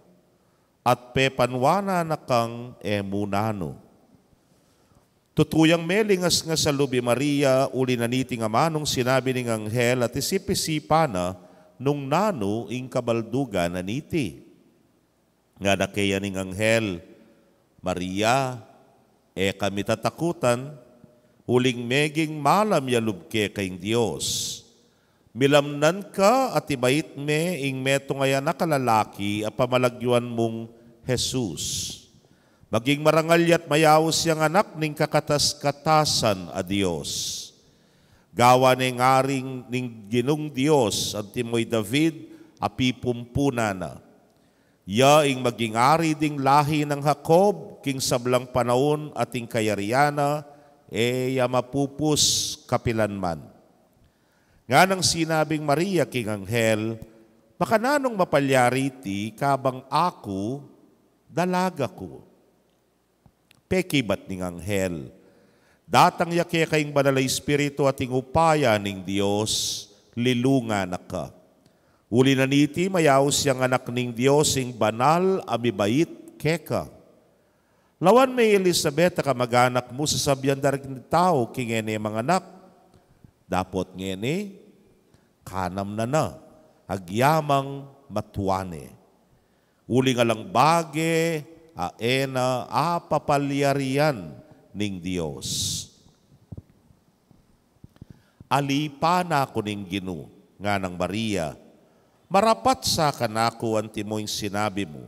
at pepanuanan na kang e mu nanu." Tutu yang melingasngas a lub i Maria uli na niting amanung sinabi ning anghel, at isip-isipan na nung nanu ing kabaldugan na niti. Ngana keya ning anghel, "Maria, e ka mitatakutan, uling meging malam ya lub keka ing Dios. Milamnan ka at ibait me ing metung a anak a lalaki a pamalagyuan mung Jesus. Maging marangal ya't mayaus yang anak ning kakatas-katasan a Dios. Gawan ne ing Ari ning Ginung Dios antimo i David a pipumpunan na. Ya ing maging ari ding lahi nang Jacob king sablang panaun, at ing kayarian na e ya mapupus kapilanman." Nganang sinabing Maria king anghel, Makananung mapalyari iti kabang aku dalaga ku? Pekibat ning anghel, datang ya keka ing Banal a Espiritu at ing upaya ning Dios lilungan na ka. Uli na niti, mayaus yang Anak ning Dios, ing banal a mibait keka. Lawan me i Elisabet a kamag-anak mu, sasabian da ring tau king e ne manganak, dapot ngeni kanam na na, agyamang matua ne. Uling alang bage a e na apapalyarian ning Dios. Alipan aku ning Ginu, nganang Maria, marapat sa kanaku anti mo ing sinabi mu.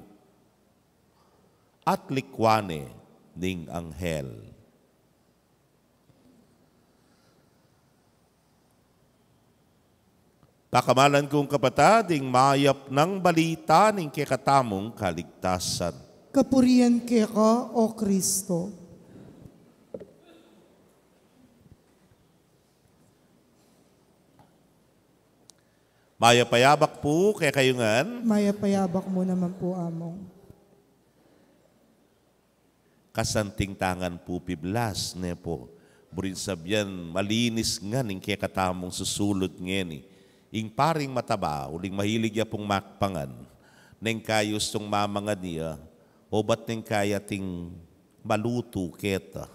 At likwan ne ning anghel. Pakamalan kung kapatad, ing mayap nang balita ning kekatamung kaligtasan. Kapurian keka, O Kristo. Mayap a yabak pu kekayu ngan. Mayap a yabak mu naman pu, Among. Kasanting tangan pu piblas, ne pu. Buring sabian, malinis ngan ing kekatamung susulud ngeni. Ing paring mataba, uling mahilig ya pung makpangan. Neng kayu ustung mamangan ya, obat neng kaya ating malutu keta,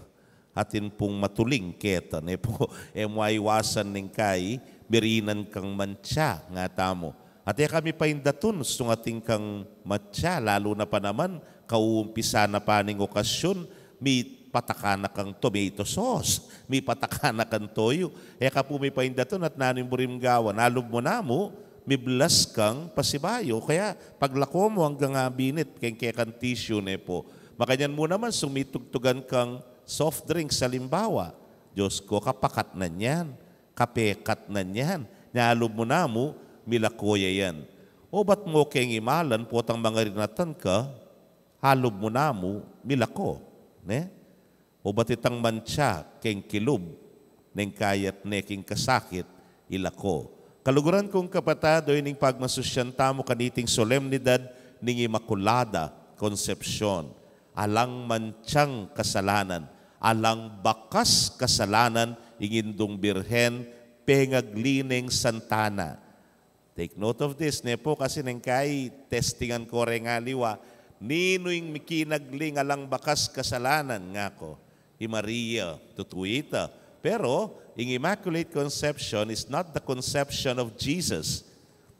atin pung matuling keta, ne pu. E mu aiwasan neng kai, mirinan kang mantsa, nga tamu. At e ka mipaindatun, ustung atin kang mantsa, lalu na pa naman, kaumpisa na pa ning okasyon, mipataka na kang tomato sauce, mipataka na kang toyo. E ka pu mipaindatun, at nanu ing buring gawan, alub mu namu, miblas kang pasibayu, kaya paglako mu anggang abinit, keng kekang tissue, ne pu. Makanyan mu naman, sung mitugtugan kang soft drinks, alimbawa, Diyos ko, kapakat na niyan, kapekat na niyan. Nya alub mu namu, milako ya yan. Obat mo keng imalan, potang mangarinatan ka, alub mu namu, milako. Ne? Obat itang mantsa keng kilub, neng kayat ne king kasakit, ilako. Kaluguran kung kapatad, o ining pagmasusyan tamu kaniting solemnidad ning Imakulada Konsepsyon. Alang mantsang kasalanan, alang bakas kasalanan, ing Indung Birhen, pengagli neng santa na. Take note of this, ne pu, kasi neng kai testingan ko reng aliwa, ninu ing mikinagli ing alang bakas kasalanan, nga ko, i Maria, tutu ita. Pero, ing Immaculate Conception is not the conception of Jesus.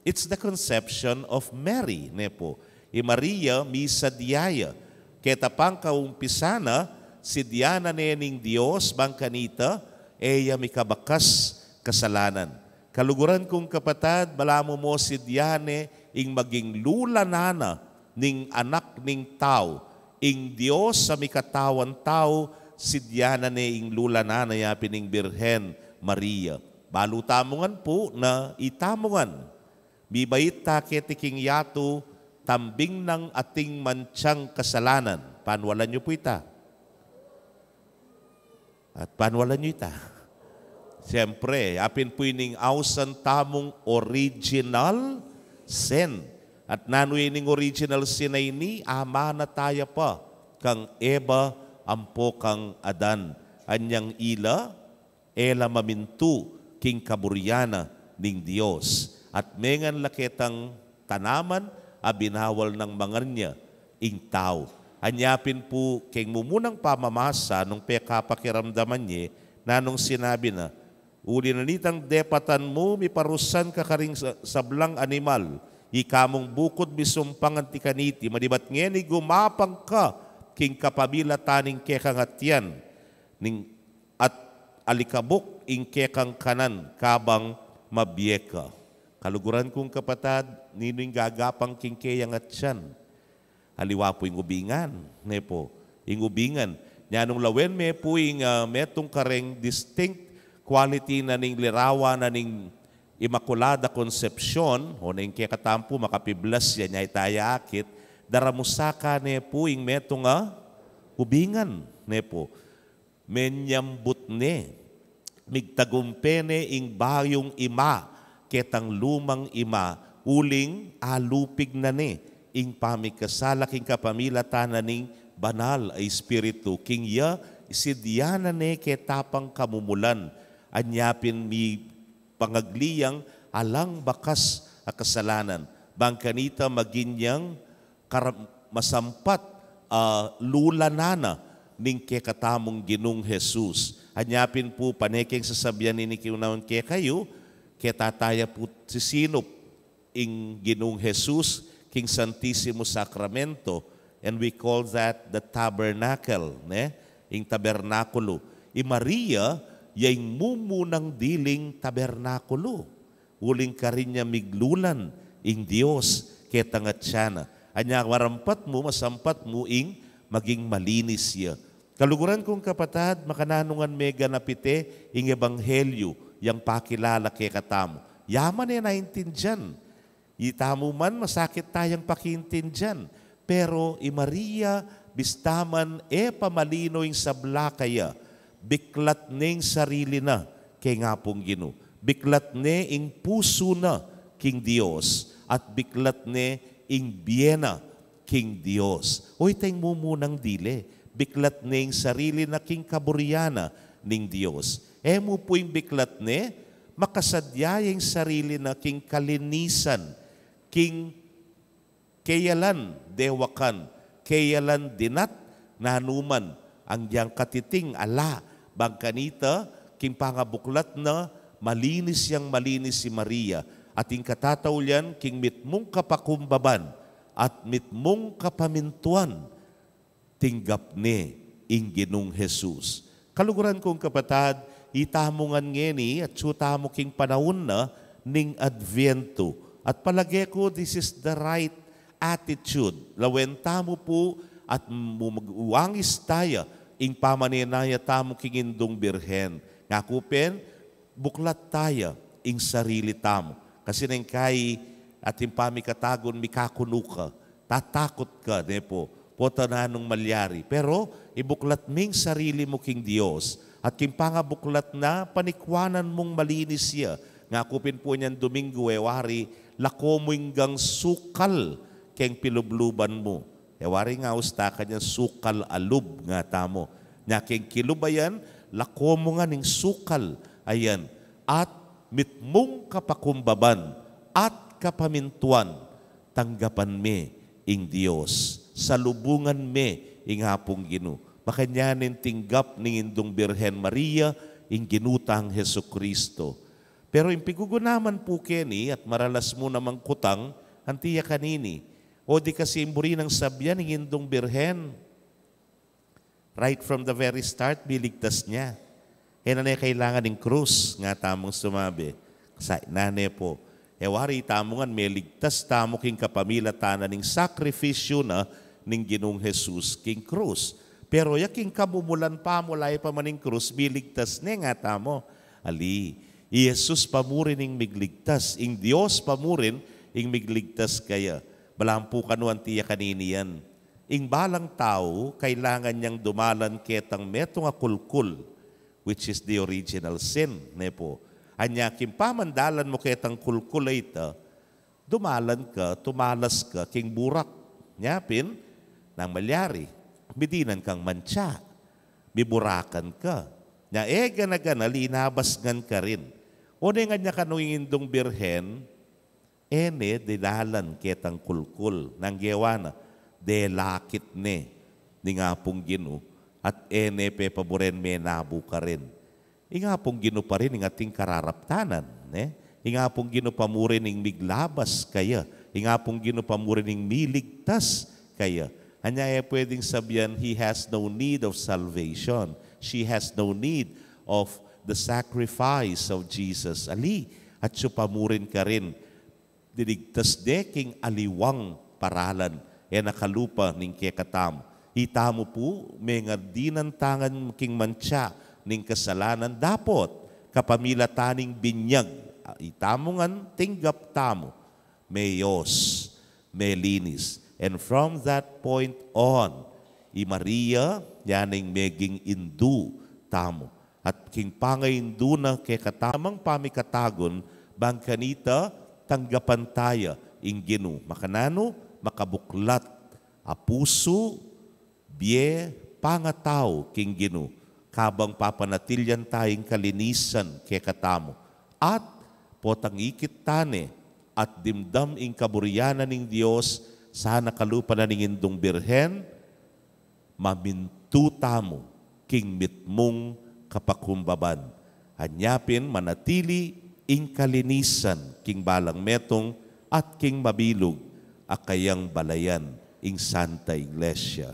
It's the conception of Mary, ne pu. I Maria, misadya ya. Keta pang kaumpisa na, sidya na ne ning Dios, bang kanita, e ya mikabakas kasalanan. Kaluguran kung kapatad, balamu mo sidya ne ing maging lula na na ning Anak ning Tau, ing Dios a mikatawan tau, sidya na ne ing lula na na, ya pin ing Birhen Maria. Balu tamu ngan pu na itamu ngan. Mibait ta keti king yatu, tambing nang ating mantsang kasalanan. Panwalan yu pu ita. At panwalan yu ita. Siyempre, apin pu ining ausan tamung original sin. At nanu ining original sin a ini, amanataya pa kang Eva ampo kang Adan. Anyang ila, e la mamintu king kaburian na ning Dios. At mengan la ketang tanaman a binawal nang mangan ya ing tau. Anya pin pu keng mumunang pamamasa nung pekapakiramdaman ye, nanung sinabi na, uli na nitang depatan mu, miparusan ka karing sa-, sablang animal, ika mung bukud misumpangan ti kaniti, manibat ngeni gumapang ka king kapamilatan ning kekang atian, ning at alikabuk ing kekang kanan kabang mabie ka. Kaluguran kung kapatad, ninu ing gagapang king keyang atian? Aliwa pu ing ubingan, ne pu, ing ubingan. Nya nung lawen me pu ing, ah, metung kareng distinct quality na ning lirawan na ning Imakulada Konsepsyon, o neng kekatamu pu makapiblas ya, nya ita ya akit, daramusa ka ne pu ing metung a ubingan, ne pu. Menyambut ne, migtagumpe ne ing bayung ima ketang lumang ima, Uling alupig na ne ing pamikasala king kapamilatan na ning Banal a Espiritu, king ya isidya na ne keta pang kamumulan, anya pin mipangagli yang alang bakas a kasalanan, bang kanita maging yang kara-, masampat a lulanan na ning kekatamung Ginung Jesus. Anya pin pu pane keng sasabian ini king unaun kekayu, keta taya pu sisinup ing Ginung Jesus king Santisimo Sakramento, and we call that the tabernacle, ne? Ing tabernakulu. I Maria, ya ing mumunang diling tabernakulu. Uling karin ya miglulan ing Dios ketang atyan na. Anya marampat mu, masampat mu ing maging malinis ya. Kaluguran kung kapatad, makananu ngan meganap ite ing ebanghelyu yang pakilala kekatamu. Ya man e naintindian. Itamu man masakit tayang pakiintindian. Pero i Maria, bista man e pa malino ing sabla kaya, biklat ne ing sarili na keng Apung Ginu. Biklat ne ing pusu na king Dios, at biklat ne ing bie na king Dios. O ita ing mumunang dili, biklat ne ing sarili na king kaburian na ning Dios. E mu pu ing biklat ne, makasadya ya ing sarili na king kalinisan, king keyalan dewakan, keyalan dinat, nanu man, anggiyang katiting ala, bang kanita, king pangabuklat na, malinis yang malinis i Maria, at ing katataulian, king mitmung kapakumbaban, at mitmung kapamintuan, tinggap ne ing Ginung Jesus. Kaluguran kung kapatad, itamu ngan ngeni, atsu tamu king panaun na ning Adviento. At palage ku, this is the right attitude. Lawen tamu pu at mu-, mag-uangis taya ing pamanenaya tamu king Indung Birhen. Ngaku pin, buklat taya ing sarili tamu. Kasi neng kai atin pamikatagun, mikakunu ka, tatakut ka, ne pu, pota nanung malyari. Pero ibuklat ming sarili mu king Dios, at king pangabuklat na, panikwanan mung malinis ya. Ngaku pin pu inyang Domingo, e wari, lako mu ing gang sukal keng pilubluban mu. E wari nga usta kanyan sukal a lub, nga tamu. Nya keng kilub a yan, lako mu ngan ing sukal a yan. At mitmung kapakumbaban at kapamintuan, tanggapan me ing Dios, salubungan me ing Apung Ginu. Makanyan ing tinggap ning Indung Birhen Maria ing Ginu tang Jesucristo. Pero ing pigugunaman pu keni at maralas mu namang kutang, anti ya kanini. O di kasi ing buri nang sabian ing Indung Birhen, right from the very start, miligtas ne. E na ne kailangan ing krus, nga tamung sumabi. Kasi na ne pu. E wari tamu ngan, meligtas tamu king kapamilatan na ning sakrifisyu na ning Ginung Jesus king krus. Pero ya king kamumulan pa mu, ala ya pa man ing krus, miligtas ne, nga tamu. Ali, i Jesus pa mu rin ing migligtas, ing Dios pa mu rin ing migligtas kaya. Balang pu kanu anti ya kanini yan. Ing balang tau, kailangan yang dumalan ketang metung a kulkul, which is the original sin, ne pu. Anya king pamandalan mu ketang kulkul a ita, dumalan ka, tumalas ka king burak. Nya pin, nang malyari, midinan kang mantsa, miburakan ka. Nya e gana-gana, linabas ngan karin. O ne ngan nya kanu ing Indung Birhen, e ne dinalan ketang kulkul, nang gewa na, delakit ne ning Apung Ginu, at e ne pepaburen menabu karin. Ing Apung Ginu pa rin ing ating kararaptanan, ne? Ing Apung Ginu pa mu rin ing miglabas kaya. Ing Apung Ginu pa mu rin ing miligtas kaya. Anya e pwedeng sabian, he has no need of salvation. She has no need of the sacrifice of Jesus. Ali, atsu pa mu rin karin, diligtas de king aliwang paralan, e na kalupa ning kekatamu. Itamu pu, menga dinan tangan king mantsa ning kasalanan, dapot kapamilatan ning binyag, itamu ngan tinggap tamu, meyos, melinis. And from that point on, i Maria, ya ning meging indu tamu. At king pangaindu na kekatamu, pamikatagun, bang kanita, tanggapan taya ing Ginu. Makananu? Makabuklat a pusu, bie, pangatau king Ginu, kabang papanatilian ta ing kalinisan kekatamu. At potang ikit ta ne at dimdam ing kaburian na ning Dios sana kalupa na ning Indung Birhen, mamintu tamu king mitmung kapakumbaban. Anya pin manatili ing kalinisan king balang metung at king mabilug a kayang balayan ing Santa Iglesia.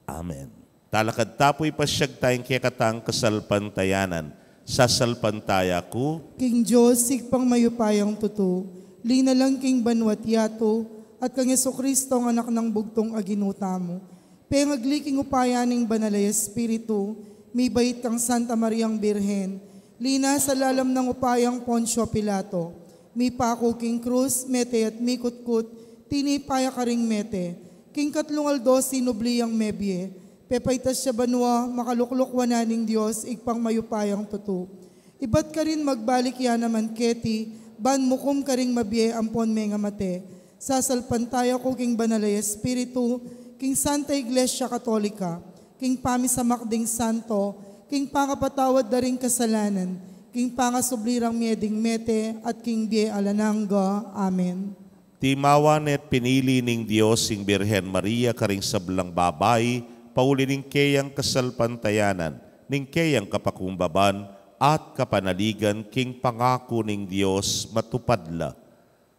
Amen. Talakad ta pu, ipasyag taya ing kekatang kasalpantayanan. Sasalpantaya ku king Dios, Ibpang mayupayang tutu, linalang king banua't yatu, at kang Jesucristo, ang Anak nang bugtung a Ginu tamu, pengagli king upaya ning Banal a Espiritu, mibait kang Santa Mariang Birhen, linasa lalam nang upayang Poncio Pilato, mipaku king krus, mete at mikutkut, tinipa ya karing mete, king katlung aldo sinubli yang mebie, pepaitas ya banua, makalukluk wanan ning Dios, Ibpang mayupayang tutu. Ibat karin magbalik ya naman keti, ban mukum karing mabie ampon mengamate. Sasalpantaya ku king Banal a Espiritu, king Santa Iglesia Katolika, king pamisamak ding santo, king pangapatawad da ring kasalanan, king pangasubli rang mie ding mete, at king bie alang angga. Amen. Timawa ne't pinili ning Dios ing Birhen Maria karing sablang babai, pauli ning keyang kasalpantayanan, ning keyang kapakumbaban, at kapanaligan king pangaku ning Dios matupad la.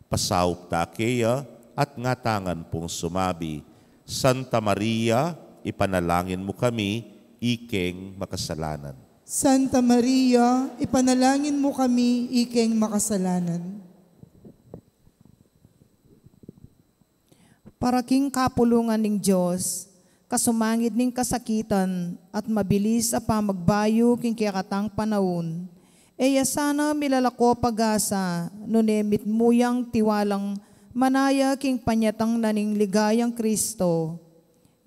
Pasaup ta keya at ngatangan pung sumabi, Santa Maria, ipanalangin mu kami, ikeng makasalanan. Santa Maria, ipanalangin mu kami, ikeng makasalanan. Para king kapulungan ning Dios, kasumangid ning kasakitan at mabilis a pamagbayu king kekatang panaun, e ya sana milalako pag-asa, nune mitmu yang tiwalang manaya king panyatang na ning ligayang Kristo.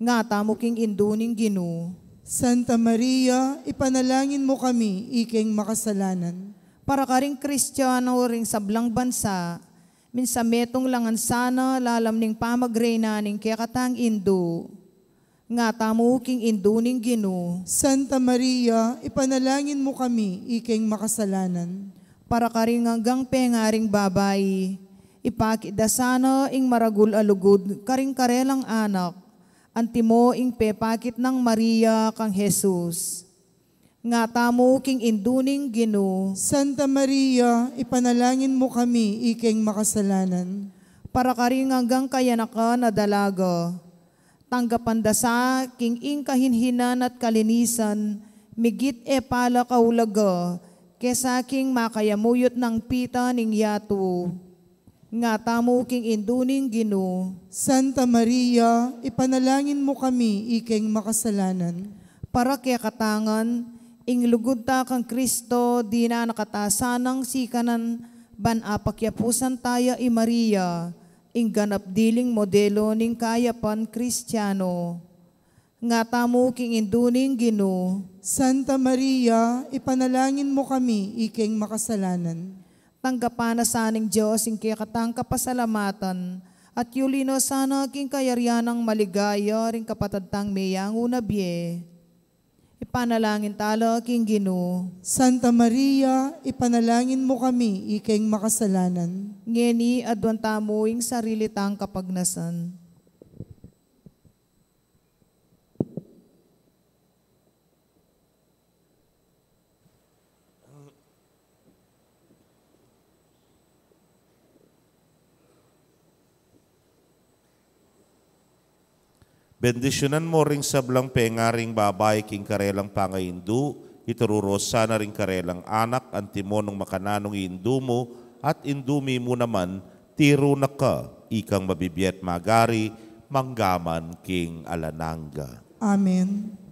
Ngatamu king Indu ning Ginu. Santa Maria, ipanalangin mu kami, ikeng makasalanan. Para karing Kristiano ring sablang bansa, minsan metung la ngan sana lalam ning pamagreina ning kekatang Indu. Ngatamu king Indu ning Ginu. Santa Maria, ipanalangin mu kami, ikeng makasalanan. Para karing anggang pengaring babai, ipakit da sana ing maragul a lugud karing karelang anak, antimo ing pepakit nang Maria kang Jesus. Ngatamu king Indu ning Ginu. Santa Maria, ipanalangin mu kami, ikeng makasalanan. Para karing anggang kayanakan a dalaga, tanggapan da sa king ing kahinhinan at kalinisan, migit e pala kaulaga, kesa king makayamuyut nang pita ning yatu. Ngatamu king Indu ning Ginu. Santa Maria, ipanalangin mu kami, ikeng makasalanan. Para kekatang ngan, ing lugud ta kang Kristo, dinan na kata sanang sikanan, ban apakyapusan taya i Maria, ing ganap diling modelo ning kayapan Kristiano. Ngatamu king Indu ning Ginu. Santa Maria, ipanalangin mu kami, ikeng makasalanan. Tanggapan na sa ning Dios ing kekatang kapasalamatan, at yuli na sana king kayarian nang maligaya ring kapatad tang meyangu na bie. Ipanalangin tala king Ginu. Santa Maria, ipanalangin mu kami, ikeng makasalanan. Ngeni aduan tamu ing sarili tang kapagnasan. Bendisyunan mu ring sablang pengaring babai king karelang pangaindu, itururus sana ring karelang anak, antimo nung makananung indu mu at indu mi mu naman, tiru na ka, ikang mabibie at magari, mangga man king alang angga. Amen.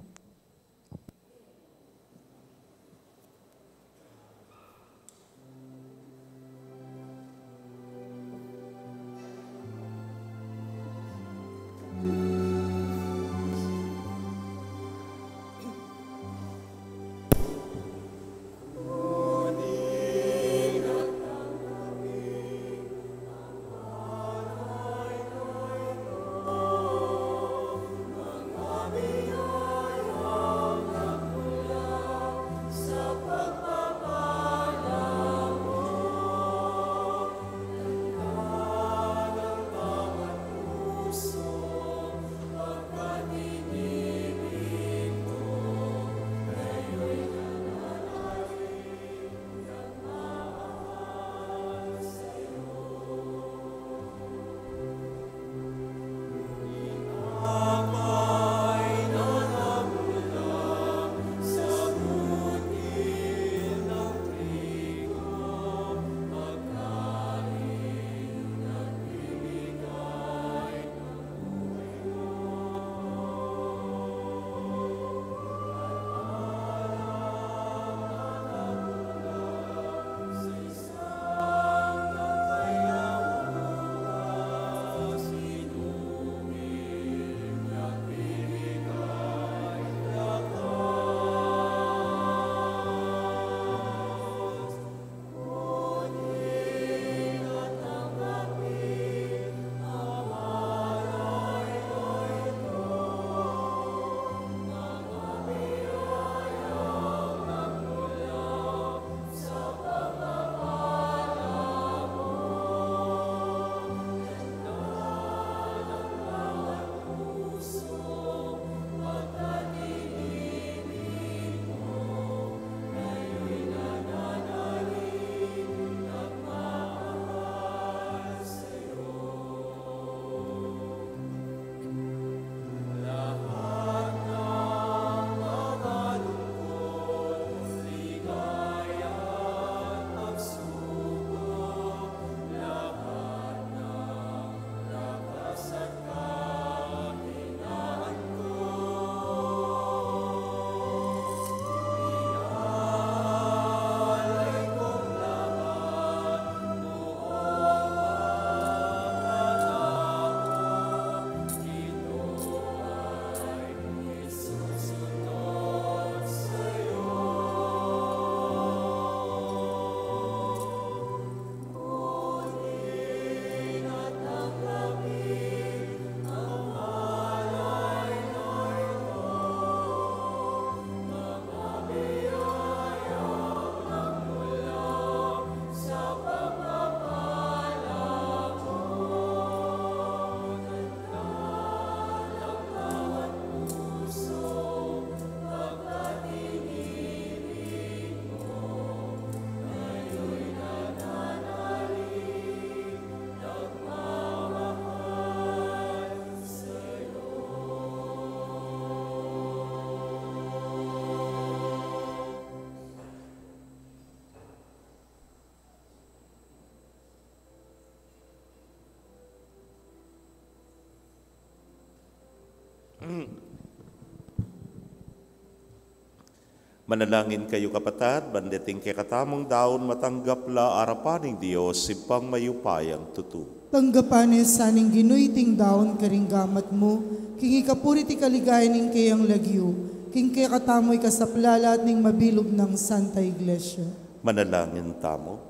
Manalangin kayu, kapatad, ban deting kekatamung daun matanggap la arapan ning Dios, Ibpang mayupayang tutu. Tanggapan ne sa ning Ginu iting daun karing gamat mu, king ikapuri at ikaligaya ning keyang lagyu, king kekatamu ikasaplala at ning mabilug nang Santa Iglesia. Manalangin tamu.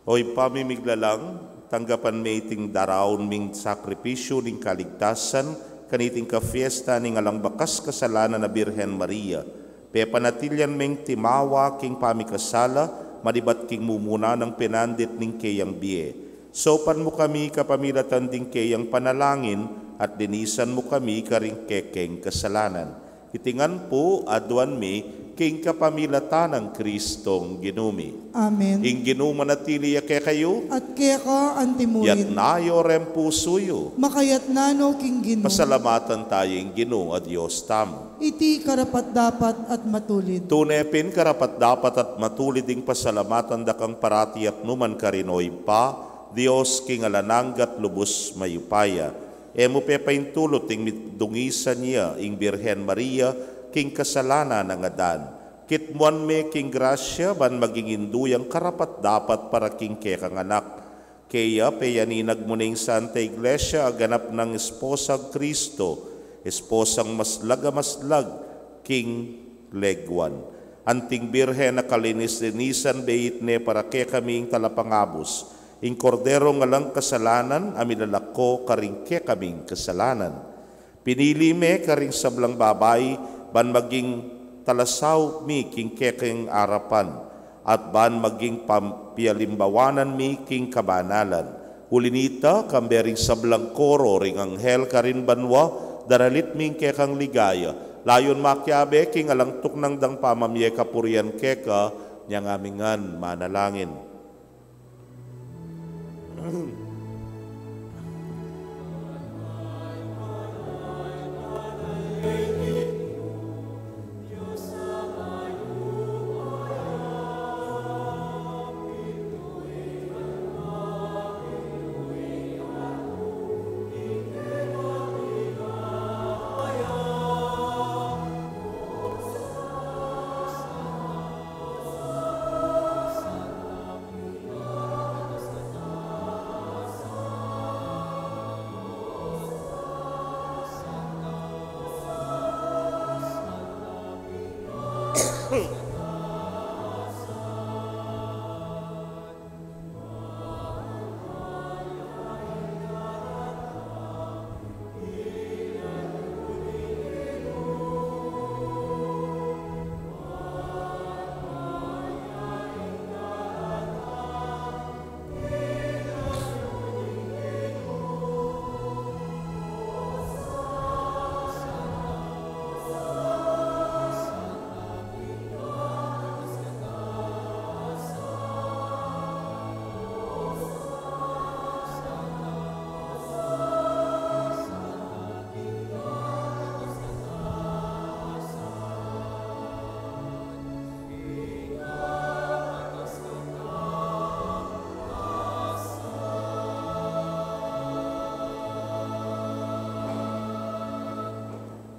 O Ibpa mi miglalang, tanggapan me iting daraun ming sakripisyu ning kaligtasan, kaniting kafiesta ning alang bakas kasalanan a Birhen Maria. Pepanatilian meng timawa king pamikasala, manibat king mumuna nang penandit ning keyang bie. Saupan mu kami kapamilatan ding keyang panalangin, at linisan mu kami karing kekeng kasalanan. Iti ngan pu aduan mi king kapamilatan nang Kristong Ginu mi. Amen. Ing Ginu manatili ya kekayu. At keka antimurin. Yatna yu ring pusu yu. Makayatna no king Ginu. Pasalamatan tamu ing Ginu a Dios tamu. Iti karapat-dapat at matulid. Tune pin karapat-dapat at matulid ing pasalamatan da kang parati at nukarin man, O Ibpa, Dios king alang angga at lubus mayupaya. E mu pepaintulut ing midungisan ya ing Birhen Maria king kasalanan nang Adan. Kitmuan me king grasya ban maging indu yang karapat-dapat para king kekang anak. Kaya peyaninag mu ne ing Santa Iglesia a ganap nang esposang Kristo, esposang maslag a maslag king leguan. Anting Birhen a kalinis-linisan, beit ne para kekami ing talapangabus, ing Korderong alang kasalanan a milalako karing kekaming kasalanan. Pinili me karing sablang babai ban maging talasaup mi king kekeng arapan, at ban maging pam-, pialimbawanan mi king kabanalan. Uli nita, kambe ring sablang koro ring anghel karin banua, daralit mi ing kekang ligaya. Layun makiabe king alang tuknang dang pamamie kapurian keka, inya ngan mi ngan manalangin.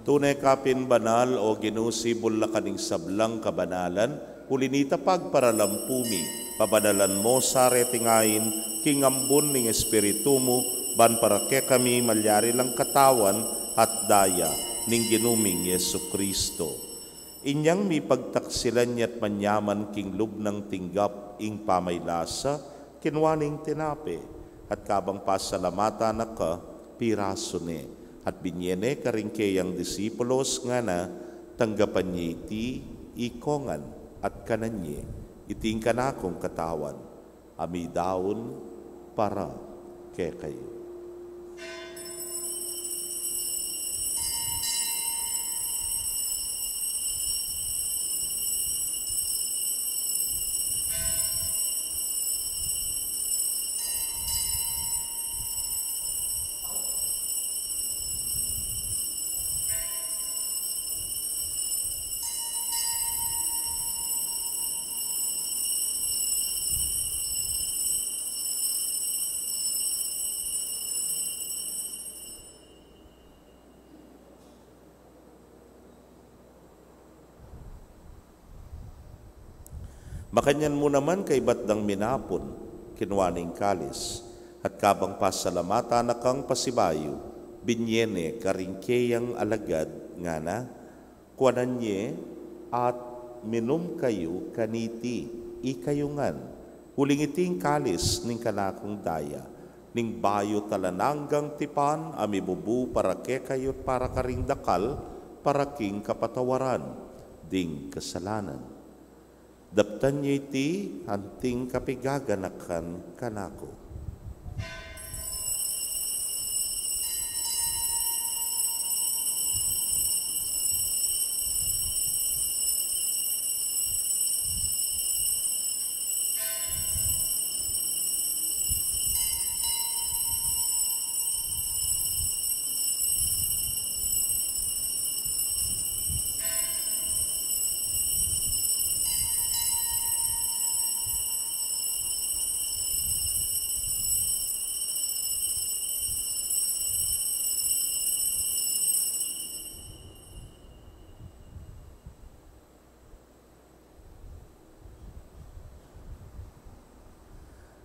Tune ka pin banal, O Ginu, sibul la ka ning sablang kabanalan, uli nita pagparalampu mi, pabanalan mo sa reting ain, king ambun ning Espiritu mu, ban para kekami malyari lang katawan at daya ning Ginu ming Jesucristo. Inyang mipagtaksilan ya't manyaman king lub nang tinggap ing pamaylasa, kinua ne ing tinape, at kabang pasalamatan na ka, pirasu ne, at binye ne karing keyang disipulos, ngana, tanggapan ye iti, ikongan, at kanan ye, iti ing kanakung katawan, a midaun para kekayu. Makanyan mu naman kaybat dang minapun, kinua ne ing kalis, at kabang pasalamatan na kang pasibayu, binye ne karing keyang alagad, ngana: Kuanan ye at minum kayu kaniti, ikayu ngan, uling iti ing kalis ning kanakung daya, ning bayu at alang anggang tipan, a mibubu para kekayu at para karing dakal, para king kapatawaran ding kasalanan. Daptan ye iti anting kapigaganakan kanaku.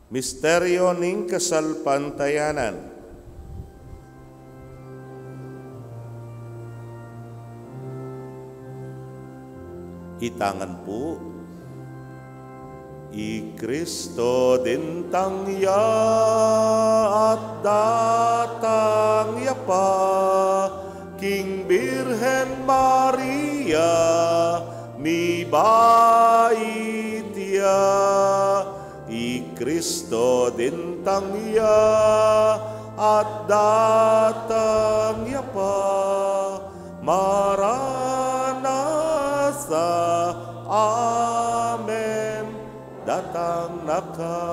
Misteryo ning kasalpantayanan. Itangan pu. I Kristo dintang ya at datang ya pa king Birhen Maria, mibait ya. I Kristo dintang ya at datang ya pa. Maranatha. Amen. Datang na ka.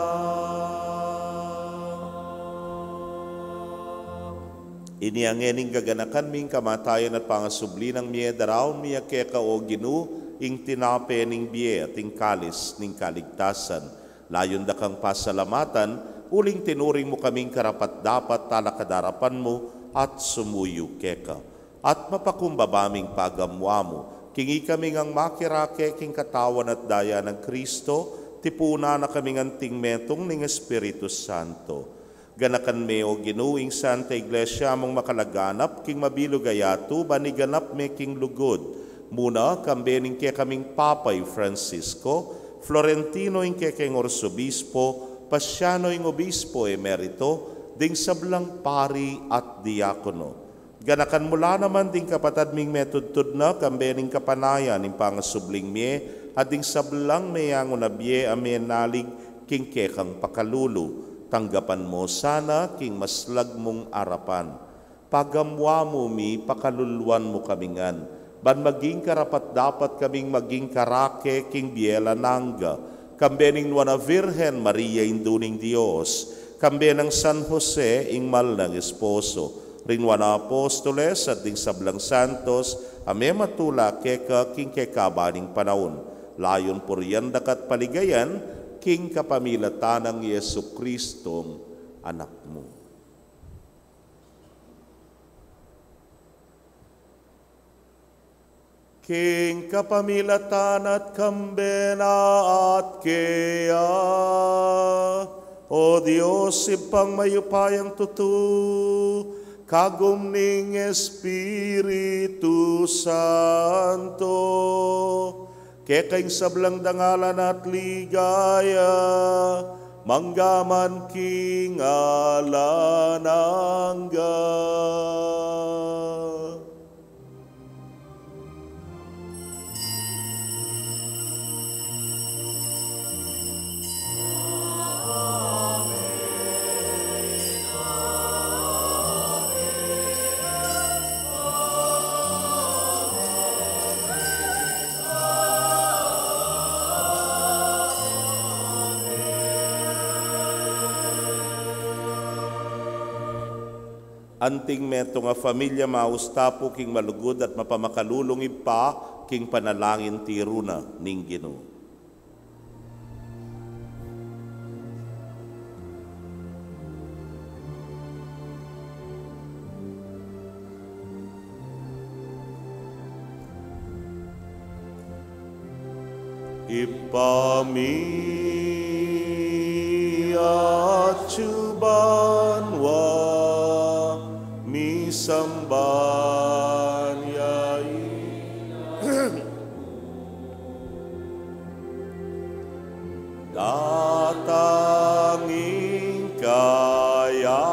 Ini ngeni ing gaganakan mi, ing kamatayan at pangasubli nang mie, daraun mi keka, o Ginu, ing tinape ning bie at ing kalis ning kaligtasan. Layun da kang pasalamatan, uling tinuring mu kaming karapat-dapat talakad arapan mu at sumuyu keka. At mapakumbaba ming pagamuamu, king ikami ngang makirake king katawan at daya nang Kristo, tipunan na kaming anting metung ning Espiritu Santo. Ganakan me, o Ginu, ing Santa Iglesia mung makalaganap king mabilug a yatu, ban iganap me king lugud. Muna, kambe ning kekaming Papa i Francisco, Florentino ing kekeng Arsobispo, Pasiano ing Obispo Emerito, ding sablang pari at diakono. Ganakan mu la naman ding kapatad ming metudtud na, kambe ning kapanayan ning pangasubling mie, at ding sablang meyangu na bie a menalig king kekang pakalulu. Tanggapan mu sana king maslag mung arapan. Pagamuamu mi, pakaluluan mu kami ngan, ban maging karapat-dapat kaming maging karake king bie alang angga, kambe ning Nuan a Virgen Maria, Indu ning Dios, kambe nang San Jose, ing mal nang esposo, ring Nuan a Apostoles, at ding sablang santos a mematula keka king kekaban ning panaun. Layun purian da ka at paligayan, king kapamilatan nang Jesucristong Anak mu. King kapamilatan na at kambe na at keya, o Dios, Ibpang mayupayang tutu, kagum ning Espiritu Santo, keka ing sablang dangalan at ligaya, mangga man king alang angga. Anting metung a familia, mausta pu king malugud at mapamakalulung Ibpa, king panalangin tiru na ning Ginu. Ibpa mi atsu banua, misamban ya ing datang ing kayarian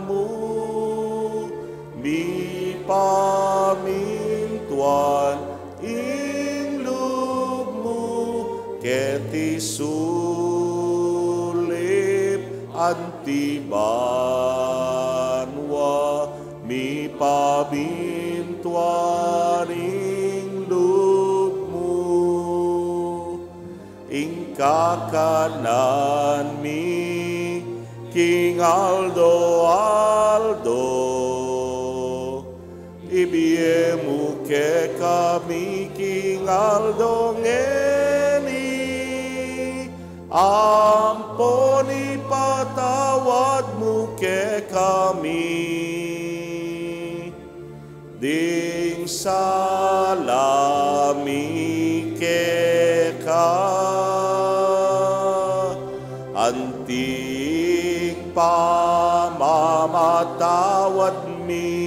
mu, mipamintuan ing lub mu keti sulip anti banua, mipamintuan ing lub mu. Ing kakanan mi king aldo-aldo ibie mu kekami king aldo ngeni, ampon ipatawad mu kekami ding sala mi keka, anti ing pamamatawad mi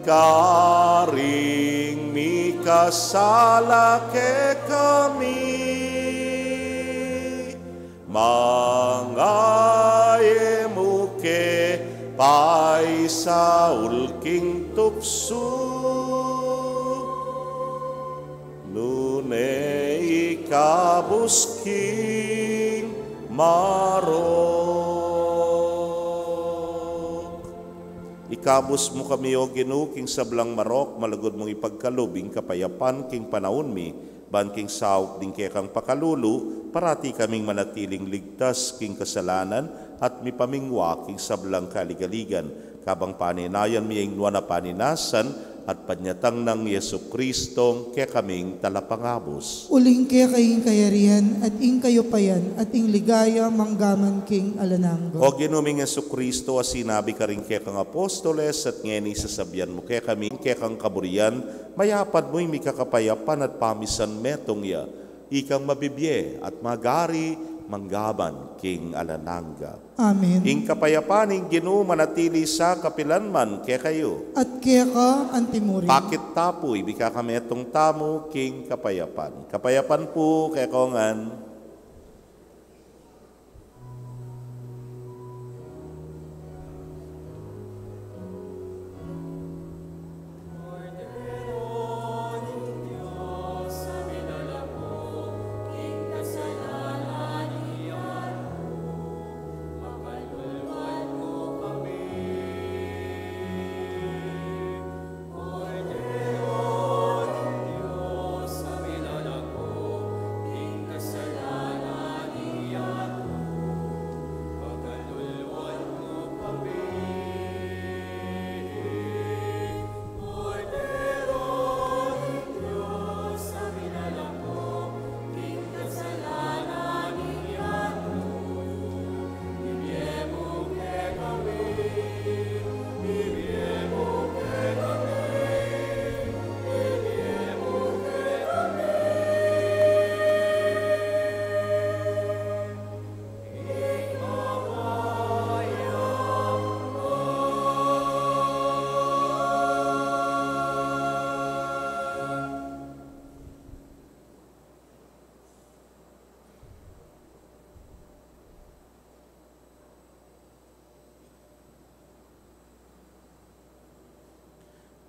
karing mikasala kekami, manga e mu ke paisaul king tuksu, nune ikabus king marok. Ikabus mu kami, O Ginu, king sablang marok, malugud mung ipagkalub ing kapayapan king panaun mi, ban king saup ding kekang pakalulu, parati kaming manatiling ligtas king kasalanan at mipamingwa king sablang kaligaligan, kabang paninayan mi ing nuan a paninasan at panyatang nang Jesucristo, kekaming Talapangabus. Uling keka ing kayarian, at ing kayupayan, at ing ligaya, manggaman king alang angga. O Ginu ming Jesucristo, a sinabi karing kekang apostoles, at ngeni sasabian mu kekami, kekang kaburian, mayapad mu ing mikakapayapan at pamisan metung ya, ikang mabibie at magari manggaman king alang angga. Amen. Ing kapayapan ning Ginu manatili sa kapilan man kekayu. At keka antimurin. Pakit ta pu, ibie kami ing metung tamu king kapayapan. Kapayapan pu kekongan.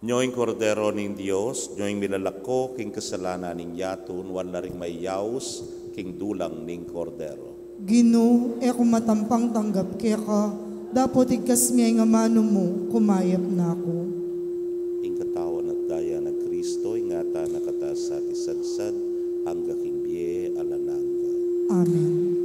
Nyo ing Kordero ning Dios, nyo ing milalako king kasalanan ning yatu, nuan la ring mayaus king dulang ning Kordero. Ginu, e ku matampang tanggap keka, dapot igkas me ing amanu mu, kumayap na ku. Ing katawan at daya nang Kristo, ingatan na katamu at isadsad, angga king bie alang angga. Amen.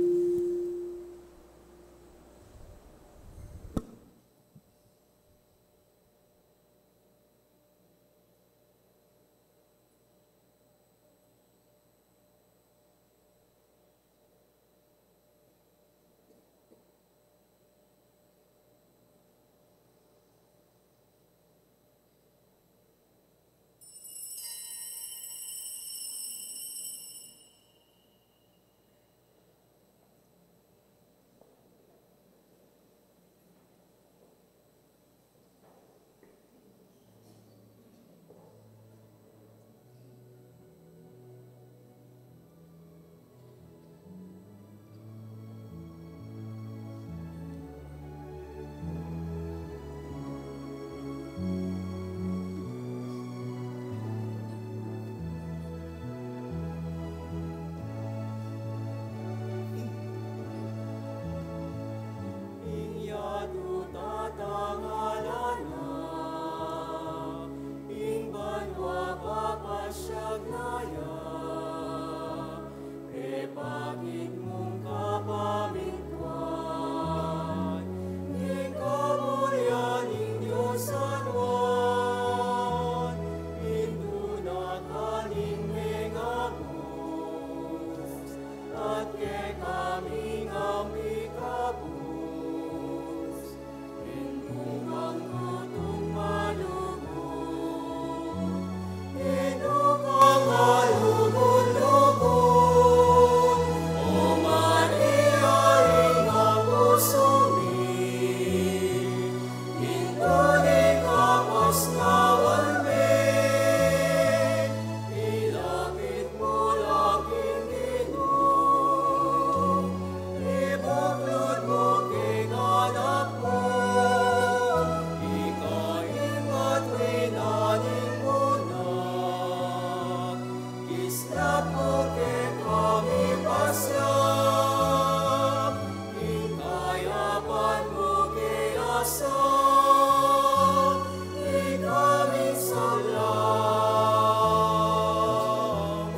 Ikami sablang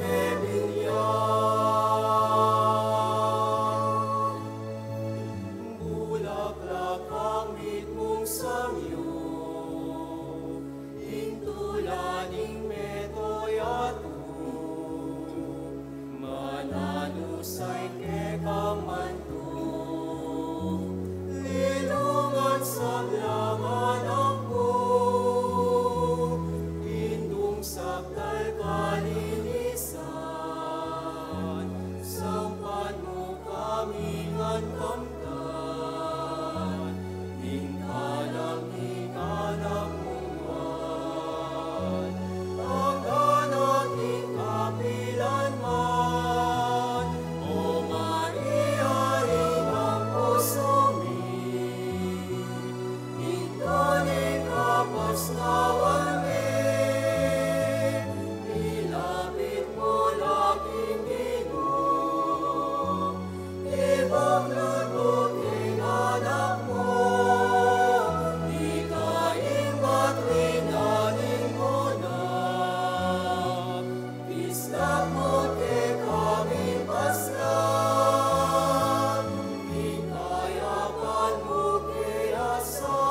mebilyan, bulaklak king mitmung sangyu, ing tula ning meto yatu, mananusay keka man tu, linungan sablang anak mu, indung sakdal kalinisan, sampan mu kami ngan kamtan ning kalangitan a bungwan. Anggang king kapilan man, O Maria, Ina ning pusu mi, ing tune kapasnawan mi, ilapit mu la king Ginu, ibuklut mu king anak mu, ika ing batli na ning muna, pislap mu kekami paslang, ing kayapan mu kaya sa,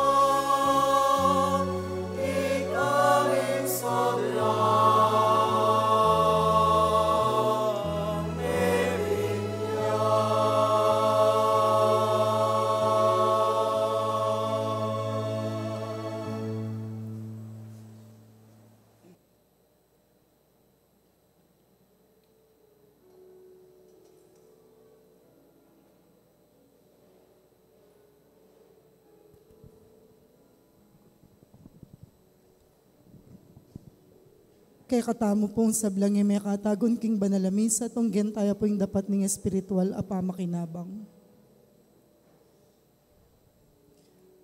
ikami sablang mebilyan. Kekatamu pung sablang e mekatagun king banal a misa, tunggen taya pu ing dapat ning espiritual a pamakinabang.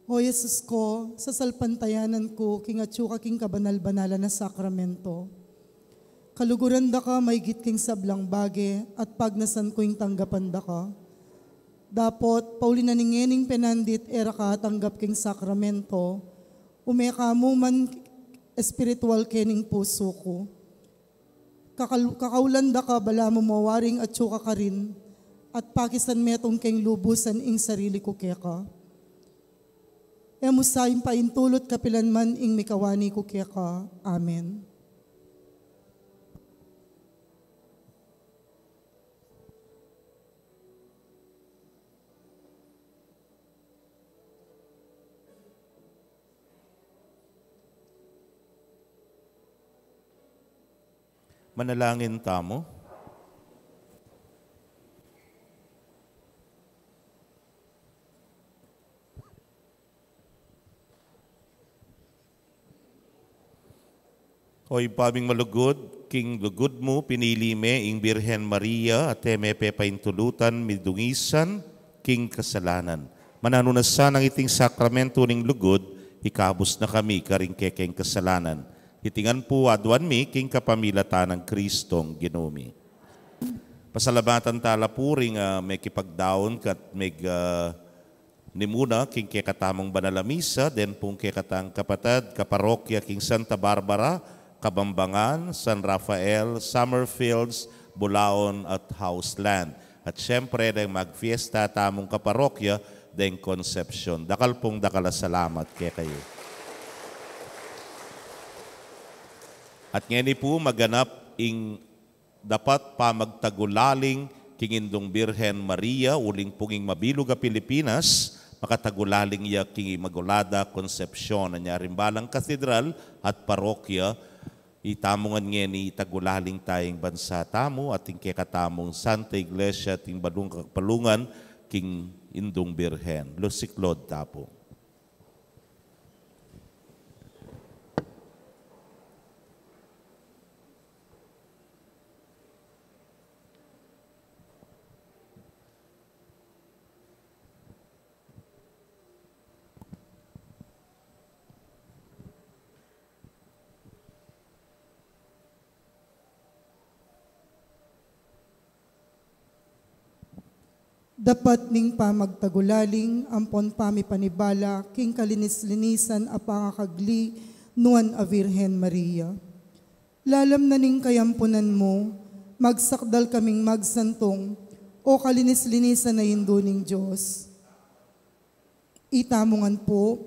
O Jesus ko, sasalpantayanan ku king atyu ka king kabanal-banalan a sakramento. Kaluguran da ka maigit king sablang bage at pagnasan ku ing tanggapan da ka. Dapot, pauli na ning ngening penandit e ra ka atanggap king sakramento, ume ka mu man espiritual kening pusu ku. Kakal-, kakaulan da ka balamu mawaring atyu ka karin, at pakisan metung keng lubusan ing sarili ku keka. E mu sa ing paintulut kapilan man ing mikawani ku keka. Amen. Manalangin tamu. O Ibpa ming malugud, king lugud mu pinili me ing Birhen Maria at e me pepaintulutan midungisan king kasalanan. Mananu na sanang iting sakramento ning lugud ikabus na kami karing kekeng kasalanan. Iti ngan pu aduan mi king kapamilatan nang Kristong Ginu mi. Pasalamatan tala pu ring, ah, mekipagdaun kat meg, ah, nimuna king kekatamung banal a misa, den pung kekatang kapatad kaparokya king Santa Barbara, Kabambangan, San Rafael, Summerfields, Bulaon at Houseland. At siyempre, deng magfiesta tamung kaparokya deng Concepcion. Dakal pung dakal a salamat kekayu. At ngeni pu maganap ing dapat pamagtagulaling king Indung Birhen Maria, uling pung ing mabilug a Pilipinas makatagulaling ya king Imakulada Concepcion. Anya ring balang katedral at parokya, itamu ngan ngeni itagulaling taya ing bansa tamu at ing kekatamung Santa Iglesia at ing balung kapalungan king Indung Birhen. Lusiklod ta pu. Dapat ning pamagtagulaling ampon pamipanibala king kalinis-linisan a pangakagli nuan a Virgen Maria. Lalam na ning kayampunan mu, magsakdal kaming magsantung, o kalinis-linisan a Indu ning Dios. Itamu ngan pu,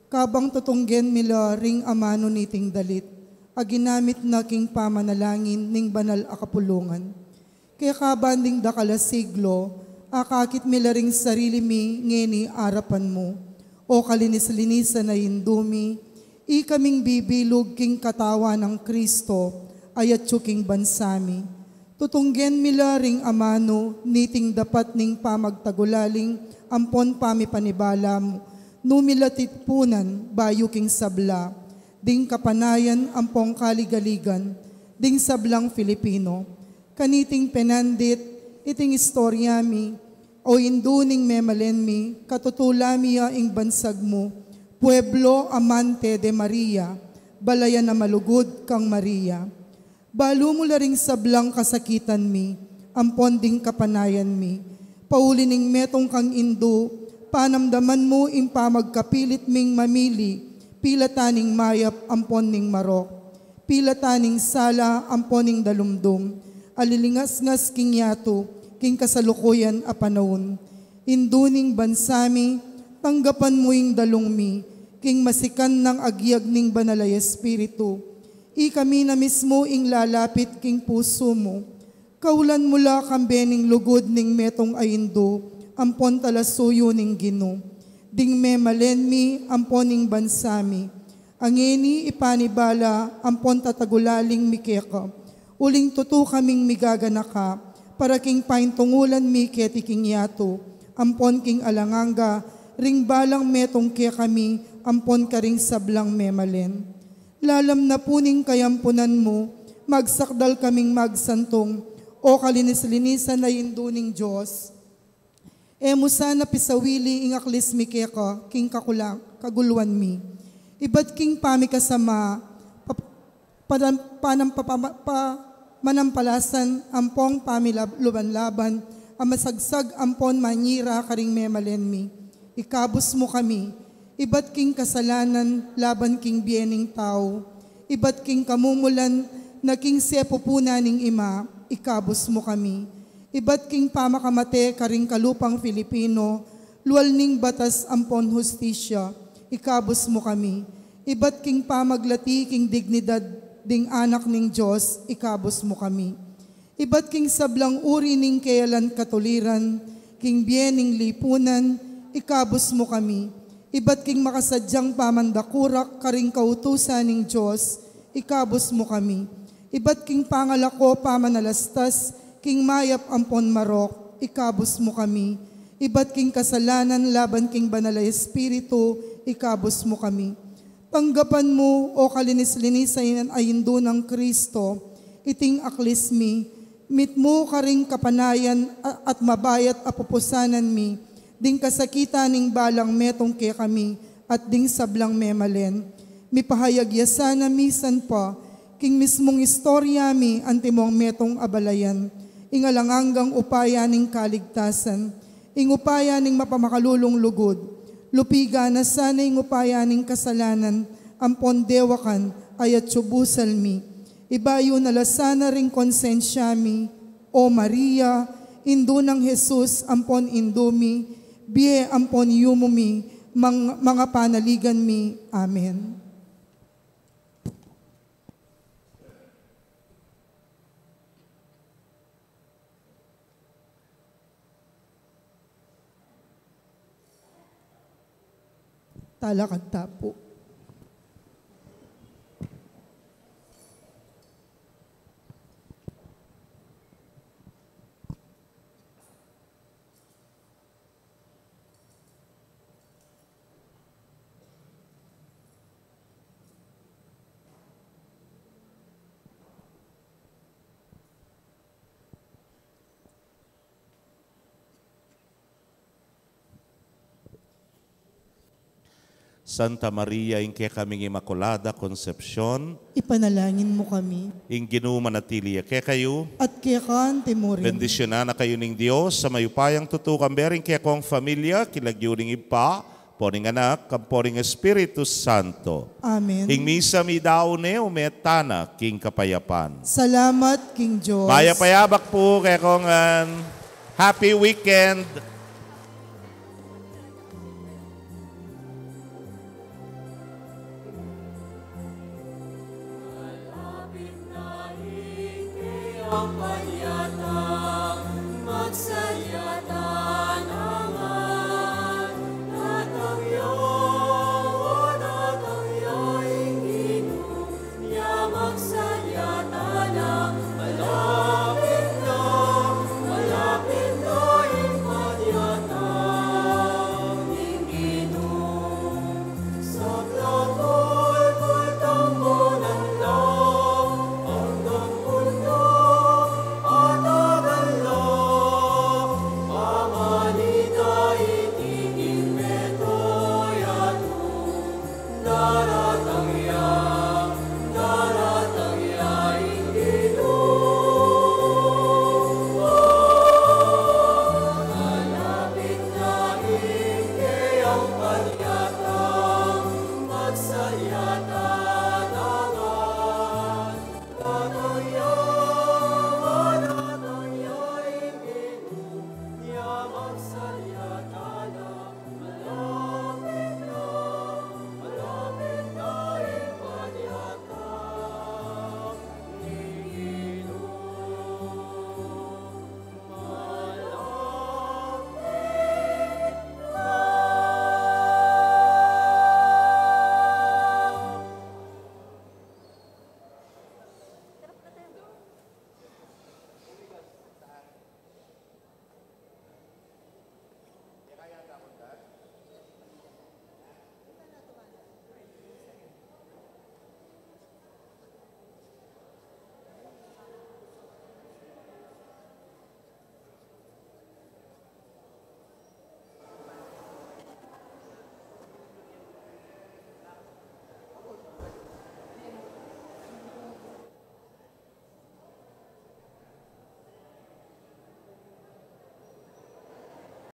kabang tutunggen mi la ring amanu niting dalit a ginamit na king pamanalangin ning banal a kapulungan. Keka ban ding dakal a siglo, akakit mi la ring sarili mi ngeni arapan mu. O kalinis-linisan a Indu mi, ikaming bibilug king katawan nang Kristo, a yatsu king bansa mi. Tutunggen mi la ring amanu niting dapat ning pamagtagulaling ampon pamipanibala mu, nu mi la tipunan bayu king sabla, ding kapanayan ampon kaligaligan ding sablang Filipino. Kaniting penandit, iting istorya mi, o Indu ning memalen mi, katutula mi ya ing bansag mu, pueblo amante de Maria, balayan a malugud kang Maria. Balu mu la ring sablang kasakitan mi, ampon ding kapanayan mi. Pauli ning metung kang Indu, panamdaman mu ing pamagkapilit ming mamili, pila ta ning mayap ampon ning marok, pila ta ning sala ampon ning dalumdum, a lilingasngas king yatu, king kasalukuyan a panaun. Indu ning bansa mi, tanggapan mu ing dalung mi, king masikan nang agyag ning Banal a Espiritu. Ikami na mismu ing lalapit king pusu mu. Kaulan mu la kambe ning lugud ning metung a Indu, ampon talasuyu ning Ginu. Ding memalen mi, ampon ing bansa mi. A ngeni ipanibala, ampon tatagulaling mi keka. Uling tutu kaming migaganaka, para king paintungulan mi keti king yatu, ampon king alang angga, ring balang metung kekami, ampon karing sablang memalen. Lalam na pu ning kayampunan mu, magsakdal kaming magsantung, o kalinis-linisan a Indu ning Dios. E mu sana pisawili ing aklis mi keka, king kakulang, kaguluan mi. Ibat king pamikasama, pa-, panam-, panam-, pa-, pa-, pa-, manampalasan, ampong pamiluban-laban, a masagsag ampon manyira karing memalen mi. Ikabus mu kami, ibat king kasalanan laban king bie ning tau, ibat king kamumulan na king sepupunan ning ima, ikabus mu kami. Ibat king pamakamate karing kalupang Filipino, lual ning batas ampon hustisya, ikabus mu kami. Ibat king pamaglati king dignidad ding anak ning Dios, ikabus mu kami. Ibat king sablang uri ning kealan katuliran, king bie ning lipunan, ikabus mu kami. Ibat king makasadyang pamandakurak karing kautusan ning Dios, ikabus mu kami. Ibat king pangalako pamanalastas, king mayap ampon marok, ikabus mu kami. Ibat king kasalanan laban king Banal a Espiritu, ikabus mu kami. Tanggapan mu, o kalinis-linisan a Indu nang Kristo, iting aklis mi, mitmu karing kapanayan a-, at mabayat a pupusanan mi, ding kasakitan ning balang metung kekami, at ding sablang memalen. Mipahayag ya sana misan pa, king mismung istorya mi antimong metung a balayan, ing alang anggang upaya ning kaligtasan, ing upaya ning mapamakalulung lugud. Lupigan na sana ing upaya ning kasalanan ampon dewakan a yatsu busal mi. Ibayu na la sana ring konsensya mi, O Maria, Indu nang Jesus ampon Indu mi, bie ampon yumu mi, mang-, mangapanaligan mi. Amen. Talakad ta pu. Santa Maria, ing kekaming Imakulada Concepcion, Ipanalangin mu kami. Ing Ginu manatili ya kekayu. At keka mu rin. Bendisyunan na kayu ning Dios a mayupayang tutu, kambe ring kekong familia, king lagyu ning Ibpa, ampo ning Anak, ampo ning Espiritu Santo. Amen. Ing misa meyari ne, ume tana king kapayapan. Salamat king Dios. Mayap a yabak pu kekongan. Happy weekend.